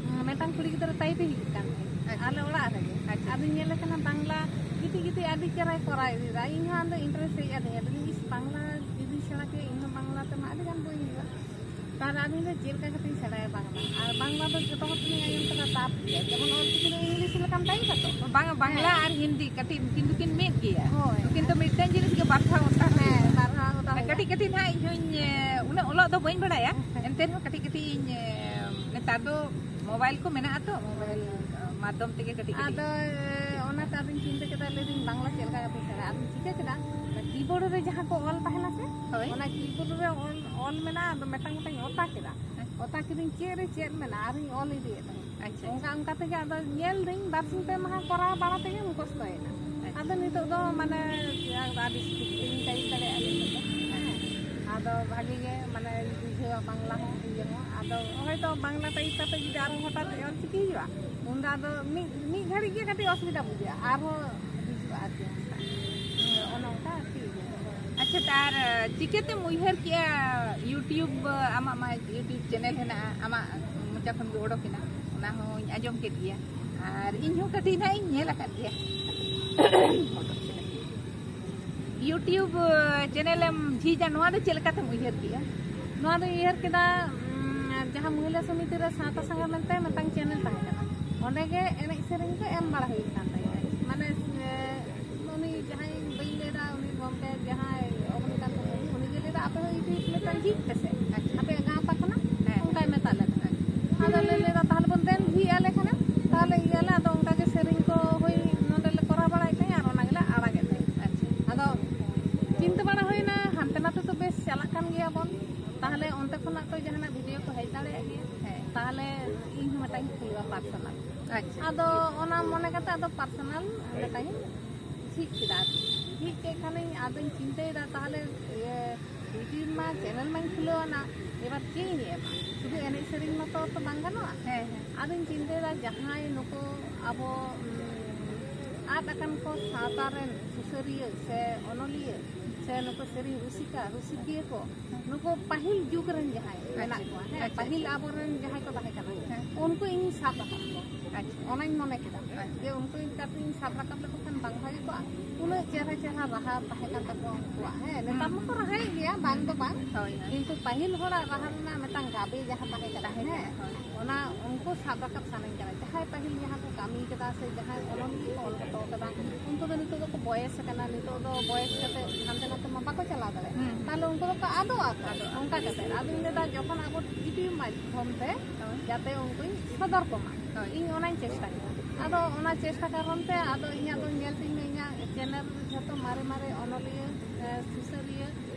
ᱩᱸ, ᱢᱤᱫᱴᱟᱝ ᱠᱩᱲᱤ ᱜᱤᱫᱽᱨᱟᱹ ᱴᱟᱭᱤᱯ ᱮ ᱦᱤᱡᱩᱜ ᱠᱟᱱ ᱛᱟᱦᱮᱸᱫ, ᱟᱪᱪᱷᱟ᱾ ᱟᱞᱮ ᱚᱲᱟᱜ ᱨᱮᱜᱮ᱾ ᱟᱪᱪᱷᱟ᱾ ᱟᱫᱚᱧ ᱧᱮᱞᱮ ᱠᱟᱱᱟ ᱵᱟᱝᱞᱟ ᱜᱤᱛᱤᱡ ᱜᱤᱛᱤᱡ ᱟᱹᱰᱤ ᱪᱮᱦᱨᱟᱭ ᱠᱚᱨᱟᱣ ᱤᱫᱤᱭᱮᱫᱟ᱾ ᱤᱧ ᱦᱚᱸ ᱟᱫᱚ ᱤᱱᱴᱟᱨᱮᱥᱴ ᱦᱮᱡ ᱟᱹᱫᱤᱧᱟ, ᱟᱫᱚᱧ, "ᱤᱥ, ᱵᱟᱝᱞᱟ ᱡᱩᱫᱤᱧ ᱥᱮᱬᱟ ᱠᱮᱭᱟ, ᱤᱧ ᱦᱚᱸ ᱵᱟᱝᱞᱟ ᱛᱮᱢᱟ ᱟᱹᱰᱤ ᱜᱟᱱ ᱵᱳᱭ ᱦᱩᱭᱩᱜᱼᱟ᱾ ᱛᱟᱦᱚᱞᱮ ᱟᱫᱚᱧ ᱫᱚ ᱪᱮᱫ ᱞᱮᱠᱟ ᱠᱟᱛᱮᱧ ᱥᱮᱬᱟᱭᱟ ᱵᱟᱝᱞᱟ?" ᱟᱨ ᱵᱟᱝᱞᱟ ᱫᱚ ᱡᱚᱛᱚ ᱦᱚᱲ ᱴᱷᱮᱱᱤᱧ ᱟᱸᱡᱚᱢ ᱠᱟᱫᱟ ᱴᱟᱯ ᱜᱮᱭᱟ, ᱡᱮᱢᱚᱱ ᱚᱞ ᱪᱤᱠᱤ ᱫᱚ ᱤᱝᱞᱤᱥ ᱞᱮᱠᱟᱢ ᱴᱟᱭᱤᱯ ᱟᱛᱚ᱾ ᱵᱟᱝ, ᱵᱟᱝᱞᱟ ᱦᱮᱸ᱾ ᱟᱨ ᱦᱤᱱᱫᱤ ᱠᱟᱹᱴᱤᱡ ᱠᱤᱱᱛᱩ ᱠᱤᱱ ᱢᱤᱫ ᱜᱮᱭᱟ᱾ ᱦᱳᱭ᱾ ᱠᱤᱱᱛᱩ ᱢᱤᱫᱴᱮᱱ ᱡᱤᱱᱤᱥ ᱜᱮ ᱵᱟᱨ ᱫᱷᱟᱣ ᱚᱞ ᱦᱮᱸ, ᱵᱟᱨ ᱫᱷᱟᱣ ᱚᱞ ᱦᱩᱭᱩᱜᱼᱟ᱾ ᱠᱟᱹᱴᱤᱡ ᱠᱟᱹᱴᱤᱡ ᱱᱟᱦᱟᱜ ᱤᱧ ᱦᱚᱸᱧ, ᱮ, ᱩᱱᱟᱹᱜ ᱚᱞᱚᱜ ᱫᱚ ᱵᱟᱹᱧ ᱵᱟᱲᱟᱭᱟ, ᱮᱱᱛᱮ ᱨᱮᱦᱚᱸ ᱠᱟᱹᱴᱤᱡ ᱠᱟᱹᱴᱤᱡ ᱤᱧ, ᱮ, ᱱᱮᱛᱟᱨ ᱫᱚ ᱢᱳᱵᱟᱭᱤᱞ ᱠᱚ ᱢᱮᱱᱟᱜᱼᱟ ᱛᱚ, ᱢᱳᱵᱟᱭᱤᱞ ᱢᱟᱫᱽᱫᱷᱚᱢ ᱛᱮᱜᱮ ᱠᱟᱹᱴᱤᱡ ᱠᱟᱹᱴᱤᱡ᱾ ᱟᱫᱚ, ᱮ, ᱚᱱᱟᱛᱮ ᱟᱫᱚᱧ ᱪᱤᱱᱛᱟᱹ ᱠᱮᱫᱟ, ᱞᱟᱹᱭᱫᱟᱹᱧ ᱵᱟᱝᱞᱟ ᱪᱮᱫ ᱞᱮᱠᱟ ᱠᱟᱛᱮᱧ ᱥᱮᱬᱟᱭᱟ? ᱟᱫᱚᱧ ᱪᱤᱠᱟᱹ ᱠᱮᱫᱟ, ᱚᱱᱟ ᱠᱤᱵᱳᱨᱰ ᱨᱮ ᱡᱟᱦᱟᱸ ᱠᱚ ᱚᱞ ᱛᱟᱦᱮᱱᱟ ᱥᱮ, ᱦᱳᱭ᱾ ᱚᱱᱟ ᱠᱤᱵᱳᱨᱰ ᱨᱮ ᱚᱞ, ᱚᱞ ᱢᱮᱱᱟᱜᱼᱟ, ᱟᱫᱚ ᱢᱤᱫᱴᱟᱝ ᱢᱤᱫᱴᱟᱝ ᱚᱛᱟ ᱠᱮᱫᱟ᱾ ᱦᱮᱸ᱾ ᱚᱛᱟ ᱠᱤᱫᱟᱹᱧ ᱪᱮᱫ ᱨᱮ ᱪᱮᱫ ᱢᱮᱱᱟᱜᱼᱟ, ᱟᱨᱤᱧ ᱚᱞ ᱤᱫᱤᱭᱮᱫ ᱛᱟᱦᱮᱸᱫ᱾ ᱟᱪᱪᱷᱟ, ᱚᱱᱠᱟ ᱟᱪᱪᱷᱟ᱾ ᱚᱱᱠᱟ ᱛᱮᱜᱮ ᱟᱫᱚ ᱧᱮᱞ ᱫᱟᱹᱧ, ᱵᱟᱨᱥᱤᱧ ᱯᱮ ᱢᱟᱦᱟ ᱠᱚᱨᱟᱣ ᱵᱟᱲᱟ ᱛᱮᱜᱮ ᱢᱩᱠᱷᱚᱥᱛᱚᱭᱮᱱᱟ᱾ ᱟᱪᱪᱷᱟ᱾ ᱟᱫᱚ ᱱᱤᱛᱚᱜ ᱫᱚ ᱢᱟᱱᱮ ᱟᱹᱰᱤ ᱥᱩᱠ ᱛᱤᱧ ᱴᱟᱭᱤᱯ ᱫᱟᱲᱮᱭᱟᱜᱼᱟ ᱱᱤᱛᱚᱜ ᱫᱚ᱾ ᱦᱮᱸ᱾ ᱟᱫᱚ ᱵᱷᱟᱜᱮ ᱜᱮ ᱢᱟᱱᱮ ᱵᱩᱡᱷᱟᱹᱣᱟ ᱵᱟᱝᱞᱟ ᱦᱚᱸ, ᱤᱭᱟᱹ ᱦᱚᱸ᱾ ᱟᱫᱚ ᱦᱚᱭᱛᱚ ᱵᱟᱝᱞᱟ ᱴᱟᱭᱤᱯ ᱠᱟᱛᱮ ᱡᱩᱫᱤ ᱟᱨᱦᱚᱸ ᱦᱚᱴᱟᱛ ᱚᱞ ᱪᱤᱠᱤ ᱦᱩᱭᱩᱜᱼᱟ, ᱩᱱᱫᱚ ᱟᱫᱚ ᱢᱤᱫ, ᱢᱤᱫ ᱜᱷᱟᱹᱲᱤᱡ ᱜᱮ ᱠᱟᱹᱴᱤᱡ ᱚᱥᱩᱵᱤᱫᱟ ᱵᱩᱡᱷᱟᱹᱜᱼᱟ, ᱟᱨᱦᱚᱸ ᱦᱤᱡᱩᱜᱼᱟ ᱟᱨᱠᱤ ᱚᱱᱠᱟ᱾ ᱦᱮᱸ, ᱚᱱᱮ ᱚᱱᱠᱟ ᱟᱨᱠᱤ ᱤᱭᱟᱹ᱾ ᱟᱪᱪᱷᱟ, ᱛᱚ ᱟᱨ ᱪᱤᱠᱟᱹᱛᱮᱢ ᱩᱭᱦᱟᱹᱨ ᱠᱮᱜᱼᱟ YouTube, ᱟᱢᱟᱜ ᱢᱟ YouTube ᱪᱮᱱᱮᱞ ᱦᱮᱱᱟᱜᱼᱟ, ᱟᱢᱟᱜ ᱢᱚᱪᱟ ᱠᱷᱚᱱ ᱜᱮ ᱚᱰᱚᱠ ᱮᱱᱟ, ᱚᱱᱟ ᱦᱚᱸᱧ ᱟᱸᱡᱚᱢ ᱠᱮᱫ ᱜᱮᱭᱟ, ᱟᱨ ᱤᱧ ᱦᱚᱸ ᱠᱟᱹᱴᱤᱡ ᱱᱟᱜ ᱤᱧ ᱧᱮᱞ ᱟᱠᱟᱫ ᱜᱮᱭᱟ᱾ YouTube ᱪᱮᱱᱮᱞ ᱮᱢ ᱡᱷᱤᱡᱟ, ᱱᱚᱣᱟ ᱫᱚ ᱪᱮᱫ ᱞᱮᱠᱟᱛᱮᱢ ᱩᱭᱦᱟᱹᱨ ᱠᱮᱜᱼᱟ? ᱱᱚᱣᱟ ᱫᱚᱧ ᱩᱭᱦᱟᱹᱨ ᱠᱮᱫᱟ, ᱩᱢ, ᱡᱟᱦᱟᱸ ᱢᱚᱦᱤᱞᱟ ᱥᱚᱢᱤᱛᱤ ᱨᱮ ᱥᱟᱶᱛᱟ ᱥᱟᱸᱜᱷᱟᱨ ᱢᱮᱱᱛᱮ ᱢᱤᱫᱴᱟᱝ ᱪᱮᱱᱮᱞ ᱛᱟᱦᱮᱸ ᱠᱟᱱᱟ, ᱚᱸᱰᱮ ᱜᱮ ᱮᱱᱮᱡ ᱥᱮᱨᱮᱧ ᱠᱚ ᱮᱢ ᱵᱟᱲᱟ ᱦᱩᱭᱩᱜ ᱠᱟᱱ ᱛᱟᱦᱮᱸᱫ᱾ ᱢᱟᱱᱮ, ᱮ, ᱩᱱᱤ ᱡᱟᱦᱟᱸᱭ, ᱵᱟᱹᱧ ᱞᱟᱹᱭᱫᱟ, ᱩᱱᱤ ᱜᱚᱢᱠᱮ ᱡᱟᱦᱟᱸᱭ ᱚᱵᱚᱱᱤᱠᱟᱱᱛᱚ ᱢᱩᱨᱢᱩ, ᱩᱱᱤᱜᱮ ᱞᱟᱹᱭᱫᱟ, "ᱟᱯᱮ ᱦᱚᱸ YouTube ᱢᱤᱫᱴᱟᱝ ᱡᱷᱤᱡ ᱯᱮᱥᱮ, ᱦᱮᱸ᱾ ᱟᱯᱮᱭᱟᱜ ᱜᱟᱶᱛᱟ ᱠᱷᱚᱱᱟᱜ", ᱦᱮᱸ᱾ ᱚᱱᱠᱟᱭ ᱢᱮᱛᱟᱫ ᱞᱮ ᱛᱟᱦᱮᱸᱫ᱾ ᱟᱫᱚ ᱞᱮ ᱞᱟᱹᱭᱫᱟ, "ᱛᱟᱦᱚᱞᱮ ᱵᱚᱱ ᱫᱮᱱ ᱡᱷᱤᱡ ᱟᱞᱮ ᱠᱷᱟᱱᱮᱢ, ᱛᱟᱦᱚᱞᱮ ᱤᱭᱟᱹ ᱟᱞᱮ", ᱟᱫᱚ ᱚᱱᱠᱟ ᱜᱮ ᱥᱮᱨᱮᱧ ᱠᱚ ᱦᱩᱭ, ᱱᱚᱸᱰᱮ ᱞᱮ ᱠᱚᱨᱟᱣ ᱵᱟᱲᱟᱭᱮᱫ ᱛᱟᱦᱮᱸᱫ ᱟᱨ ᱚᱱᱟ ᱜᱮᱞᱮ ᱟᱲᱟᱜᱮᱫ ᱛᱟᱦᱮᱸᱫ᱾ ᱟᱪᱪᱷᱟ᱾ ᱟᱫᱚ ᱪᱤᱱᱛᱟᱹ ᱵᱟᱲᱟ ᱦᱩᱭᱱᱟ, ᱦᱟᱱᱛᱮ ᱱᱟᱛᱮ ᱛᱚ ᱵᱮᱥ ᱪᱟᱞᱟᱜ ᱠᱟᱱ ᱜᱮᱭᱟ ᱵᱚᱱ, ᱛᱟᱦᱚᱞᱮ ᱚᱱᱛᱮ ᱠᱷᱚᱱᱟᱜ ᱛᱚ ᱡᱟᱦᱟᱱᱟᱜ ᱵᱷᱤᱰᱤᱭᱳ ᱠᱚ ᱦᱮᱡ ᱫᱟᱲᱮᱭᱟᱜ ᱜᱮᱭᱟ᱾ ᱦᱮᱸ᱾ ᱛᱟᱦᱚᱞᱮ ᱤᱧ ᱦᱚᱸ ᱢᱤᱫᱴᱟᱝ ᱤᱧ ᱠᱷᱩᱞᱟᱹᱣᱟ ᱯᱟᱨᱥᱚᱱᱟᱞ᱾ ᱟᱪᱪᱷᱟ᱾ ᱟᱫᱚ ᱚᱱᱟ ᱢᱚᱱᱮ ᱠᱟᱛᱮ ᱟᱫᱚ ᱯᱟᱨᱥᱚᱱᱟᱞ ᱢᱤᱫᱴᱟᱝ ᱤᱧ ᱡᱷᱤᱡ ᱠᱮᱫᱟ ᱟᱨᱠᱤ᱾ ᱡᱷᱤᱡ ᱠᱮᱫ ᱠᱷᱟᱱᱤᱧ ᱟᱫᱚᱧ ᱪᱤᱱᱛᱟᱹᱭᱮᱫᱟ, ᱛᱟᱦᱚᱞᱮ ᱤᱭᱟᱹ ᱤᱭᱩᱴᱤᱭᱩᱵᱽ ᱢᱟ ᱪᱮᱱᱮᱞ ᱢᱟᱧ ᱠᱷᱩᱞᱟᱹᱣ ᱟᱱᱟ, ᱮᱵᱟᱨ ᱪᱮᱫ ᱤᱧ ᱮᱢᱟ? ᱥᱩᱫᱷᱩ ᱮᱱᱮᱡ ᱥᱮᱨᱮᱧ ᱢᱟᱛᱚ ᱛᱚ ᱵᱟᱝ ᱜᱟᱱᱚᱜᱼᱟ᱾ ᱦᱮᱸ, ᱦᱮᱸ᱾ ᱟᱫᱚᱧ ᱪᱤᱱᱛᱟᱹᱭᱮᱫᱟ, ᱡᱟᱦᱟᱸᱭ ᱱᱩᱠᱩ ᱟᱵᱚ, ᱩᱢ, ᱟᱫ ᱟᱠᱟᱱ ᱠᱚ ᱥᱟᱶᱛᱟ ᱨᱮᱱ ᱥᱩᱥᱟᱹᱨᱤᱭᱟᱹ ᱥᱮ ᱚᱱᱚᱞᱤᱭᱟᱹ ᱥᱮ ᱱᱩᱠᱩ ᱥᱮᱨᱮᱧ ᱨᱩᱥᱤᱠᱟ, ᱨᱩᱥᱤᱠᱤᱭᱟᱹ ᱠᱚ, ᱱᱩᱠᱩ ᱯᱟᱹᱦᱤᱞ ᱡᱩᱜᱽ ᱨᱮᱱ ᱡᱟᱦᱟᱸᱭ ᱢᱮᱱᱟᱜ ᱠᱚᱣᱟ, ᱦᱮᱸ, ᱟᱪᱪᱷᱟ, ᱯᱟᱹᱦᱤᱞ ᱟᱪᱪᱷᱟ᱾ ᱟᱵᱚᱨᱮᱱ ᱡᱟᱦᱟᱸᱭ ᱠᱚ ᱛᱟᱦᱮᱸ ᱠᱟᱱᱟ, ᱦᱮᱸ᱾ ᱩᱱᱠᱩ ᱤᱧ ᱥᱟᱵ ᱨᱟᱠᱟᱵ ᱠᱚᱣᱟ᱾ ᱟᱪᱪᱷᱟ᱾ ᱚᱱᱟᱧ ᱢᱚᱱᱮ ᱠᱮᱫᱟ, ᱟᱪᱪᱷᱟ᱾ ᱡᱮ ᱩᱱᱠᱩ ᱠᱟᱹᱴᱤᱡ ᱤᱧ ᱥᱟᱵ ᱨᱟᱠᱟᱵ ᱞᱮᱠᱚ ᱠᱷᱟᱱ ᱵᱟᱝ ᱵᱷᱟᱜᱮ ᱠᱚᱜᱼᱟ? ᱩᱱᱟᱹᱜ ᱪᱮᱦᱨᱟ ᱪᱮᱦᱨᱟ ᱨᱟᱦᱟ ᱛᱟᱦᱮᱸ ᱠᱟᱱ ᱛᱟᱠᱚᱣᱟ ᱩᱱᱠᱩᱣᱟᱜ, ᱦᱮᱸ, ᱱᱮᱛᱟᱨ ᱦᱩᱸ, ᱢᱟᱠᱚ ᱦᱩᱸ᱾ ᱨᱟᱦᱟᱭᱮᱫ ᱜᱮᱭᱟ, ᱵᱟᱝ ᱫᱚ ᱵᱟᱝ, ᱦᱳᱭ, ᱦᱳᱭ᱾ ᱠᱤᱱᱛᱩ ᱯᱟᱹᱦᱤᱞ ᱦᱚᱲᱟᱜ ᱨᱟᱦᱟ ᱨᱮᱱᱟᱜ ᱢᱤᱫᱴᱟᱝ ᱜᱟᱵᱮ ᱡᱟᱦᱟᱸ ᱛᱟᱦᱮᱸ ᱠᱟᱱᱟ, ᱛᱟᱦᱮᱸ ᱦᱮᱸ, ᱠᱟᱱᱟ, ᱦᱳᱭ᱾ ᱚᱱᱟ ᱩᱱᱠᱩ ᱥᱟᱵ ᱨᱟᱠᱟᱵ ᱥᱟᱱᱟᱧ ᱠᱟᱱᱟ᱾ ᱡᱟᱦᱟᱸᱭ ᱯᱟᱹᱦᱤᱞ ᱡᱟᱦᱟᱸ ᱠᱚ ᱠᱟᱹᱢᱤ ᱠᱟᱫᱟ ᱥᱮ ᱡᱟᱦᱟᱸᱭ ᱚᱱᱚᱞᱤᱭᱟᱹ ᱠᱚ ᱚᱞ ᱦᱚᱴᱚ ᱠᱟᱫᱟ, ᱩᱱᱠᱩ ᱫᱚ ᱱᱤᱛᱚᱜ ᱫᱚᱠᱚ ᱵᱚᱭᱮᱥ ᱟᱠᱟᱱᱟ, ᱱᱤᱛᱚᱜ ᱫᱚ ᱵᱚᱭᱮᱥ ᱠᱟᱛᱮ ᱦᱟᱱᱛᱮ ᱱᱟᱛᱮ ᱢᱟ ᱵᱟᱠᱚ ᱪᱟᱞᱟᱣ ᱫᱟᱲᱮᱭᱟᱜᱼᱟ᱾ ᱦᱩᱸ, ᱦᱩᱸ᱾ ᱛᱟᱦᱞᱮ ᱩᱱᱠᱩ ᱫᱚᱠᱚ ᱟᱫᱚᱜᱼᱟ ᱛᱚ᱾ ᱟᱫᱚᱜᱼᱟ᱾ ᱚᱱᱠᱟ ᱠᱟᱛᱮ ᱟᱫᱚᱧ ᱞᱟᱹᱭᱫᱟ, ᱡᱚᱠᱷᱚᱱ ᱟᱵᱚ ᱤᱭᱩᱴᱤᱭᱩᱵᱽ ᱢᱟᱫᱽᱫᱷᱚᱢ ᱛᱮ ᱦᱳᱭ᱾ ᱡᱟᱛᱮ ᱩᱱᱠᱩᱧ ᱥᱚᱫᱚᱨ ᱠᱚᱢᱟ, ᱦᱳᱭ᱾ ᱤᱧ ᱚᱱᱟᱧ ᱪᱮᱥᱴᱟ ᱠᱮᱫᱟ᱾ ᱟᱫᱚ ᱚᱱᱟ ᱪᱮᱥᱴᱟ ᱠᱟᱨᱚᱱ ᱛᱮ ᱟᱫᱚ ᱤᱧᱟᱹᱜ ᱫᱚ ᱧᱮᱞ ᱛᱤᱧ ᱢᱮ, ᱤᱧᱟᱹᱜ ᱪᱮᱱᱮᱞ ᱨᱮ ᱡᱷᱚᱛᱚ ᱢᱟᱨᱮ ᱢᱟᱨᱮ ᱚᱱᱚᱞᱤᱭᱟᱹ, ᱮ, ᱥᱩᱥᱟᱹᱨᱤᱭᱟᱹ,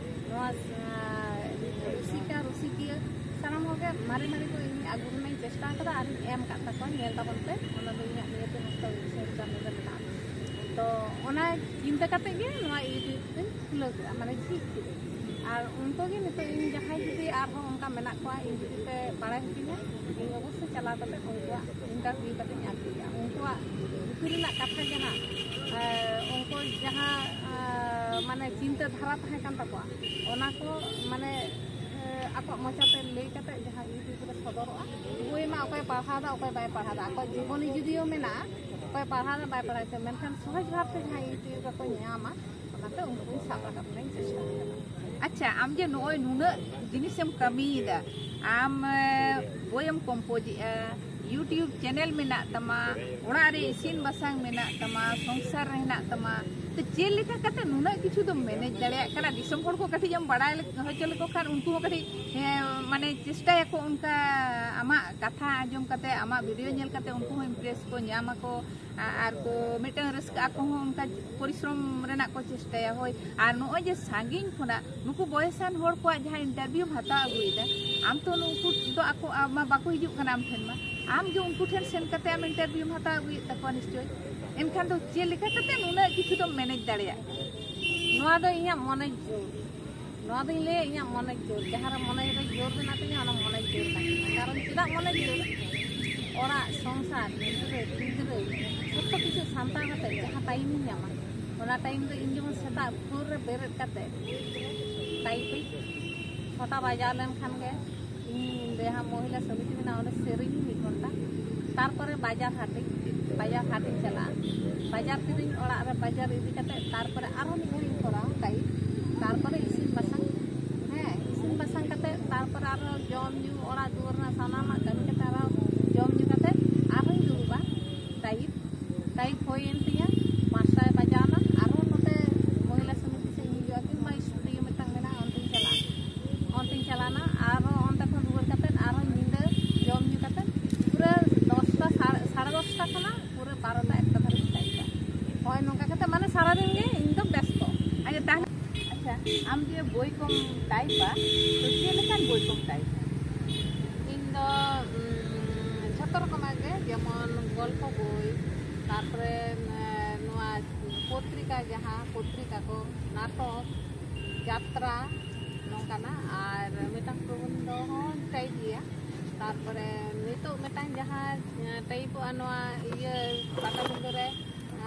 ᱱᱚᱣᱟ, ᱮ, ᱨᱩᱥᱤᱠᱟ, ᱨᱩᱥᱤᱠᱤᱭᱟᱹ, ᱥᱟᱱᱟᱢ ᱦᱚᱲ ᱜᱮ ᱢᱟᱨᱮ ᱢᱟᱨᱮ ᱠᱚ ᱤᱧ ᱟᱹᱜᱩ ᱨᱮᱱᱟᱜ ᱤᱧ ᱪᱮᱥᱴᱟ ᱟᱠᱟᱫᱟ ᱟᱨᱤᱧ ᱮᱢ ᱟᱠᱟᱫ ᱛᱟᱠᱚᱣᱟ᱾ ᱧᱮᱞ ᱛᱟᱵᱚᱱ ᱯᱮ, ᱚᱱᱟ ᱫᱚ ᱤᱧᱟᱹᱜ ᱱᱤᱭᱟᱹ ᱛᱮ ᱱᱚᱥᱴᱚ ᱤᱧ ᱥᱮ ᱪᱟᱱᱮᱞ ᱨᱮ ᱢᱮᱱᱟᱜᱼᱟ᱾ ᱛᱚ ᱚᱱᱟ ᱪᱤᱱᱛᱟᱹ ᱠᱟᱛᱮ ᱜᱮ ᱱᱚᱣᱟ ᱤᱭᱩᱴᱤᱭᱩᱵᱽ ᱫᱚᱧ ᱠᱷᱩᱞᱟᱹᱣ ᱠᱮᱫᱟ, ᱢᱟᱱᱮ ᱡᱷᱤᱡ ᱠᱮᱫᱟᱹᱧ᱾ ᱟᱨ ᱩᱱᱠᱩ ᱜᱮ ᱱᱤᱛᱚᱜ ᱤᱧ ᱡᱟᱦᱟᱸᱭ ᱡᱩᱫᱤ ᱟᱨᱦᱚᱸ ᱚᱱᱠᱟ ᱢᱮᱱᱟᱜ ᱠᱚᱣᱟ, ᱤᱧ ᱡᱩᱫᱤ ᱯᱮ ᱵᱟᱲᱟᱭ ᱦᱚᱪᱚᱧᱟ, ᱤᱧ ᱚᱵᱚᱥᱥᱳᱭ ᱪᱟᱞᱟᱣ ᱠᱟᱛᱮ ᱩᱱᱠᱩᱣᱟᱜ ᱤᱱᱴᱟᱨᱵᱷᱤᱭᱩ ᱠᱟᱛᱮ ᱤᱧ ᱟᱹᱜᱩᱭᱟ᱾ ᱩᱱᱠᱩᱣᱟᱜ ᱵᱷᱤᱛᱤᱨ ᱨᱮᱱᱟᱜ ᱠᱟᱛᱷᱟ ᱡᱟᱦᱟᱸ, ᱮ, ᱩᱱᱠᱩ ᱡᱟᱦᱟᱸ, ᱮ, ᱢᱟᱱᱮ ᱪᱤᱱᱛᱟᱹ ᱫᱷᱟᱨᱟ ᱛᱟᱦᱮᱸ ᱠᱟᱱ ᱛᱟᱠᱚᱣᱟ, ᱚᱱᱟ ᱠᱚ ᱢᱟᱱᱮ, ᱮ, ᱟᱠᱚᱣᱟᱜ ᱢᱚᱪᱟᱛᱮ ᱞᱟᱹᱭ ᱠᱟᱛᱮ ᱡᱟᱦᱟᱸ ᱤᱭᱩᱴᱤᱭᱩᱵᱽ ᱨᱮ ᱥᱚᱫᱚᱨᱚᱜᱼᱟ, ᱵᱳᱭ ᱢᱟ ᱚᱠᱚᱭ ᱯᱟᱲᱦᱟᱣ ᱮᱫᱟ, ᱚᱠᱚᱭ ᱵᱟᱭ ᱯᱟᱲᱦᱟᱣ ᱮᱫᱟ, ᱟᱠᱚᱣᱟᱜ ᱡᱤᱵᱚᱱᱤ ᱡᱩᱫᱤᱭᱳ ᱢᱮᱱᱟᱜᱼᱟ, ᱚᱠᱚᱭ ᱯᱟᱲᱦᱟᱣ ᱮᱫᱟ ᱵᱟᱭ ᱯᱟᱲᱦᱟᱣ ᱮᱫᱟ, ᱢᱮᱱᱠᱷᱟᱱ ᱥᱚᱦᱚᱡᱽ ᱵᱷᱟᱵᱽ ᱛᱮ ᱡᱟᱦᱟᱸ ᱤᱭᱩᱴᱤᱭᱩᱵᱽ ᱨᱮᱠᱚ ᱧᱟᱢᱟ, ᱚᱱᱟᱛᱮ ᱩᱱᱠᱩᱧ ᱥᱟᱵ ᱨᱟᱠᱟᱵ ᱨᱮᱱᱟᱜ ᱤᱧ ᱪᱮᱥᱴᱟ ᱟᱠᱟᱫᱟ᱾ ᱟᱪᱪᱷᱟ, ᱟᱢ ᱡᱮ ᱱᱚᱜᱼᱚᱭ ᱱᱩᱱᱟᱹᱜ ᱡᱤᱱᱤᱥᱮᱢ ᱠᱟᱹᱢᱤᱭᱮᱫᱟ, ᱟᱢ, ᱮ, ᱵᱳᱭᱮᱢ ᱠᱚᱢᱯᱳᱡᱽ ᱮᱫᱟ, ᱤᱭᱩᱴᱤᱭᱩᱵᱽ ᱪᱮᱱᱮᱞ ᱢᱮᱱᱟᱜ ᱛᱟᱢᱟ, ᱚᱲᱟᱜ ᱨᱮ ᱤᱥᱤᱱ ᱵᱟᱥᱟᱝ ᱢᱮᱱᱟᱜ ᱛᱟᱢᱟ, ᱥᱚᱝᱥᱟᱨ ᱨᱮ ᱦᱮᱱᱟᱜ ᱛᱟᱢᱟ, ᱛᱚ ᱪᱮᱫ ᱞᱮᱠᱟ ᱠᱟᱛᱮ ᱱᱩᱱᱟᱹᱜ ᱠᱤᱪᱷᱩ ᱫᱚᱢ ᱢᱮᱱᱮᱡ ᱫᱟᱲᱮᱭᱟᱜ ᱠᱟᱱᱟ? ᱫᱤᱥᱚᱢ ᱦᱚᱲ ᱠᱚ ᱠᱟᱹᱴᱤᱡ ᱮᱢ ᱵᱟᱲᱟᱭ ᱞᱮ- ᱦᱚᱪᱚ ᱞᱮᱠᱚ ᱠᱷᱟᱱ ᱩᱱᱠᱩ ᱦᱚᱸ ᱠᱟᱹᱴᱤᱡ, ᱦᱮᱸ, ᱢᱟᱱᱮ ᱪᱮᱥᱴᱟᱭᱟᱠᱚ ᱚᱱᱠᱟ ᱟᱢᱟᱜ ᱠᱟᱛᱷᱟ ᱟᱸᱡᱚᱢ ᱠᱟᱛᱮ, ᱟᱢᱟᱜ ᱵᱷᱤᱰᱤᱭᱳ ᱧᱮᱞ ᱠᱟᱛᱮ ᱩᱱᱠᱩ ᱦᱚᱸ ᱤᱢᱯᱨᱮᱥ ᱠᱚ ᱧᱟᱢ ᱟᱠᱚ, ᱟ- ᱟᱨ ᱠᱚ ᱢᱤᱫᱴᱟᱝ ᱨᱟᱹᱥᱠᱟᱹ, ᱟᱠᱚ ᱦᱚᱸ ᱚᱱᱠᱟ ᱯᱚᱨᱤᱥᱨᱚᱢ ᱨᱮᱱᱟᱜ ᱠᱚ ᱪᱮᱥᱴᱟᱭᱟ᱾ ᱦᱳᱭ, ᱟᱨ ᱱᱚᱜᱼᱚᱭ ᱡᱮ ᱥᱟᱺᱜᱤᱧ ᱠᱷᱚᱱᱟᱜ ᱱᱩᱠᱩ ᱵᱚᱭᱮᱥᱟᱱ ᱦᱚᱲ ᱠᱚᱣᱟᱜ ᱡᱟᱦᱟᱸ ᱤᱱᱴᱟᱨᱵᱷᱤᱭᱩᱢ ᱦᱟᱛᱟᱣ ᱟᱹᱜᱩᱭᱮᱫᱟ, ᱟᱢ ᱛᱚ ᱱᱩᱠᱩ ᱫᱚ ᱟᱠᱚ ᱟ- ᱢᱟ ᱵᱟᱠᱚ ᱦᱤᱡᱩᱜ ᱠᱟᱱᱟ ᱟᱢ ᱴᱷᱮᱱ ᱢᱟ, ᱟᱢ ᱜᱮ ᱩᱱᱠᱩ ᱴᱷᱮᱱ ᱥᱮᱱ ᱠᱟᱛᱮ ᱟᱢ ᱤᱱᱴᱟᱨᱵᱷᱤᱭᱩᱢ ᱦᱟᱛᱟᱣ ᱟᱹᱜᱩᱭᱮᱫ ᱛᱟᱠᱚᱣᱟ ᱱᱤᱥᱪᱳᱭ᱾ ᱮᱱᱠᱷᱟᱱ ᱫᱚ ᱪᱮᱫ ᱞᱮᱠᱟ ᱠᱟᱛᱮ ᱱᱩᱱᱟᱹᱜ ᱠᱤᱪᱷᱩ ᱫᱚᱢ ᱢᱮᱱᱮᱡ ᱫᱟᱲᱮᱭᱟᱜ ᱠᱟᱱᱟ? ᱱᱚᱣᱟ ᱫᱚ ᱤᱧᱟᱹᱜ ᱢᱚᱱᱮ ᱡᱳᱨ᱾ ᱱᱚᱣᱟ ᱫᱚᱧ ᱞᱟᱹᱭᱟ ᱤᱧᱟᱹᱜ ᱢᱚᱱᱮ ᱡᱳᱨ᱾ ᱡᱟᱦᱟᱸ ᱨᱮ ᱢᱚᱱᱮ ᱨᱮ ᱡᱳᱨ ᱢᱮᱱᱟᱜ ᱛᱤᱧᱟ, ᱚᱱᱟ ᱢᱚᱱᱮ ᱡᱳᱨ ᱠᱟᱱ ᱛᱤᱧᱟ᱾ ᱠᱟᱨᱚᱱ ᱪᱮᱫᱟᱜ ᱢᱚᱱᱮ ᱡᱳᱨ? ᱚᱲᱟᱜ ᱥᱚᱝᱥᱟᱨ, ᱜᱤᱫᱽᱨᱟᱹ ᱯᱤᱫᱽᱨᱟᱹ, ᱡᱚᱛᱚ ᱠᱤᱪᱷᱩ ᱥᱟᱢᱴᱟᱣ ᱠᱟᱛᱮ ᱡᱟᱦᱟᱸ ᱴᱟᱭᱤᱢᱤᱧ ᱧᱟᱢᱟ, ᱚᱱᱟ ᱴᱟᱭᱤᱢ ᱫᱚ ᱤᱧ ᱡᱮᱢᱚᱱ ᱥᱮᱛᱟᱜ ᱵᱷᱳᱨ ᱨᱮ ᱵᱮᱨᱮᱫ ᱠᱟᱛᱮ ᱴᱟᱭᱤᱯᱤᱧ, ᱪᱷᱚᱴᱟ ᱵᱟᱡᱟᱣ ᱞᱮᱱᱠᱷᱟᱱ ᱜᱮ ᱤᱧ ᱡᱟᱦᱟᱸ ᱢᱚᱦᱤᱞᱟ ᱥᱚᱢᱤᱛᱤ ᱢᱮᱱᱟᱜᱼᱟ, ᱚᱸᱰᱮ ᱥᱮᱨᱮᱧ ᱢᱤᱫ ᱜᱷᱚᱱᱴᱟ᱾ ᱛᱟᱨᱯᱚᱨᱮ ᱵᱟᱡᱟᱨ ᱦᱟᱴᱤᱧ, ᱵᱟᱡᱟᱨ ᱦᱟᱴᱤᱧ ᱪᱟᱞᱟᱜᱼᱟ᱾ ᱵᱟᱡᱟᱨ ᱛᱤᱨᱤᱧ ᱚᱲᱟᱜ ᱨᱮ ᱵᱟᱡᱟᱨ ᱤᱫᱤ ᱠᱟᱛᱮ, ᱛᱟᱨᱯᱚᱨᱮ ᱟᱨᱦᱚᱸ ᱢᱤᱫ ᱜᱷᱟᱹᱲᱤᱡ ᱤᱧ ᱠᱚᱨᱟᱣᱟ ᱴᱟᱭᱤᱯ᱾ ᱛᱟᱨᱯᱚᱨᱮ ᱤᱥᱤᱱ ᱵᱟᱥᱟᱝ, ᱦᱮᱸ, ᱤᱥᱤᱱ ᱵᱟᱥᱟᱝ ᱠᱟᱛᱮ, ᱛᱟᱨᱯᱚᱨᱮ ᱟᱨᱦᱚᱸ ᱡᱚᱢ ᱧᱩ, ᱚᱲᱟᱜ ᱫᱩᱣᱟᱹᱨ ᱨᱮᱱᱟᱜ ᱥᱟᱱᱟᱢᱟᱜ ᱠᱟᱹᱢᱤ ᱠᱟᱛᱮ, ᱟᱨᱦᱚᱸ ᱡᱚᱢ ᱧᱩ ᱠᱟᱛᱮ ᱟᱨᱦᱚᱸᱧ ᱫᱩᱲᱩᱵᱼᱟ ᱴᱟᱭᱤᱯ᱾ ᱴᱟᱭᱤᱯ ᱦᱩᱭᱮᱱ ᱛᱤᱧᱟ, ᱯᱟᱸᱪᱴᱟᱭ ᱵᱟᱡᱟᱣ ᱮᱱᱟ, ᱟᱨᱦᱚᱸ ᱱᱚᱛᱮ ᱢᱚᱦᱤᱞᱟ ᱥᱚᱢᱤᱛᱤ ᱥᱮᱫ ᱤᱧ ᱦᱤᱡᱩᱜᱼᱟ, ᱠᱤᱝᱵᱟ ᱥᱴᱩᱰᱤᱭᱳ ᱢᱤᱫᱴᱟᱝ ᱢᱮᱱᱟᱜᱼᱟ, ᱚᱱᱛᱮᱧ ᱪᱟᱞᱟᱜᱼᱟ᱾ ᱚᱱᱛᱮᱧ ᱪᱟᱞᱟᱣᱱᱟ, ᱟᱨᱦᱚᱸ ᱚᱱᱛᱮ ᱠᱷᱚᱱ ᱨᱩᱣᱟᱹᱲ ᱠᱟᱛᱮ ᱟᱨᱦᱚᱸ ᱧᱤᱫᱟᱹ ᱡᱚᱢ ᱧᱩ ᱠᱟᱛᱮ ᱯᱩᱨᱟᱹ ᱫᱚᱥᱴᱟ, ᱥᱟᱲᱮ, ᱥᱟᱲᱮ ᱫᱚᱥᱴᱟ ᱠᱷᱚᱱᱟᱜ ᱯᱩᱨᱟᱹ ᱵᱟᱨᱚᱴᱟ ᱮᱠᱴᱟ ᱫᱷᱟᱹᱵᱤᱡ ᱴᱟᱭᱤᱯᱟ᱾ ᱦᱳᱭ, ᱱᱚᱝᱠᱟ ᱠᱟᱛᱮ ᱢᱟᱱᱮ ᱥᱟᱨᱟᱫᱤᱱ ᱜᱮ ᱤᱧ ᱫᱚ ᱵᱮᱥᱛᱚ᱾ ᱟᱪᱪᱷᱟ, ᱛᱟᱦᱞᱮ, ᱟᱪᱪᱷᱟ, ᱟᱢ ᱡᱮ ᱵᱳᱭ ᱠᱚᱢ ᱴᱟᱭᱤᱯᱟ, ᱛᱚ ᱪᱮᱫ ᱞᱮᱠᱟᱱ ᱵᱳᱭ ᱠᱚᱢ ᱴᱟᱭᱤᱯᱟ? ᱤᱧ ᱫᱚ, ᱩᱸ, ᱡᱷᱚᱛᱚ ᱨᱚᱠᱚᱢᱟᱜ ᱜᱮ, ᱡᱮᱢᱚᱱ ᱜᱚᱞᱯᱚ ᱵᱳᱭ, ᱛᱟᱨᱯᱚᱨᱮ, ᱮᱸ, ᱱᱚᱣᱟ ᱯᱚᱛᱨᱤᱠᱟ, ᱡᱟᱦᱟᱸ ᱯᱚᱛᱨᱤᱠᱟ ᱠᱚ, ᱱᱟᱴᱚᱠ, ᱡᱟᱛᱨᱟ, ᱱᱚᱝᱠᱟᱱᱟᱜ᱾ ᱟᱨ ᱢᱤᱫᱴᱟᱝ ᱯᱨᱚᱵᱚᱱᱫᱷᱚ ᱦᱚᱸ ᱴᱟᱭᱤᱯ ᱜᱮᱭᱟ᱾ ᱛᱟᱨᱯᱚᱨᱮ ᱱᱤᱛᱚᱜ ᱢᱤᱫᱴᱟᱝ ᱡᱟᱦᱟᱸ, ᱮᱸ, ᱴᱟᱭᱤᱯᱚᱜᱼᱟ ᱱᱚᱣᱟ ᱤᱭᱟᱹ ᱯᱟᱴᱟᱵᱤᱸᱫᱷᱟᱹ ᱨᱮ,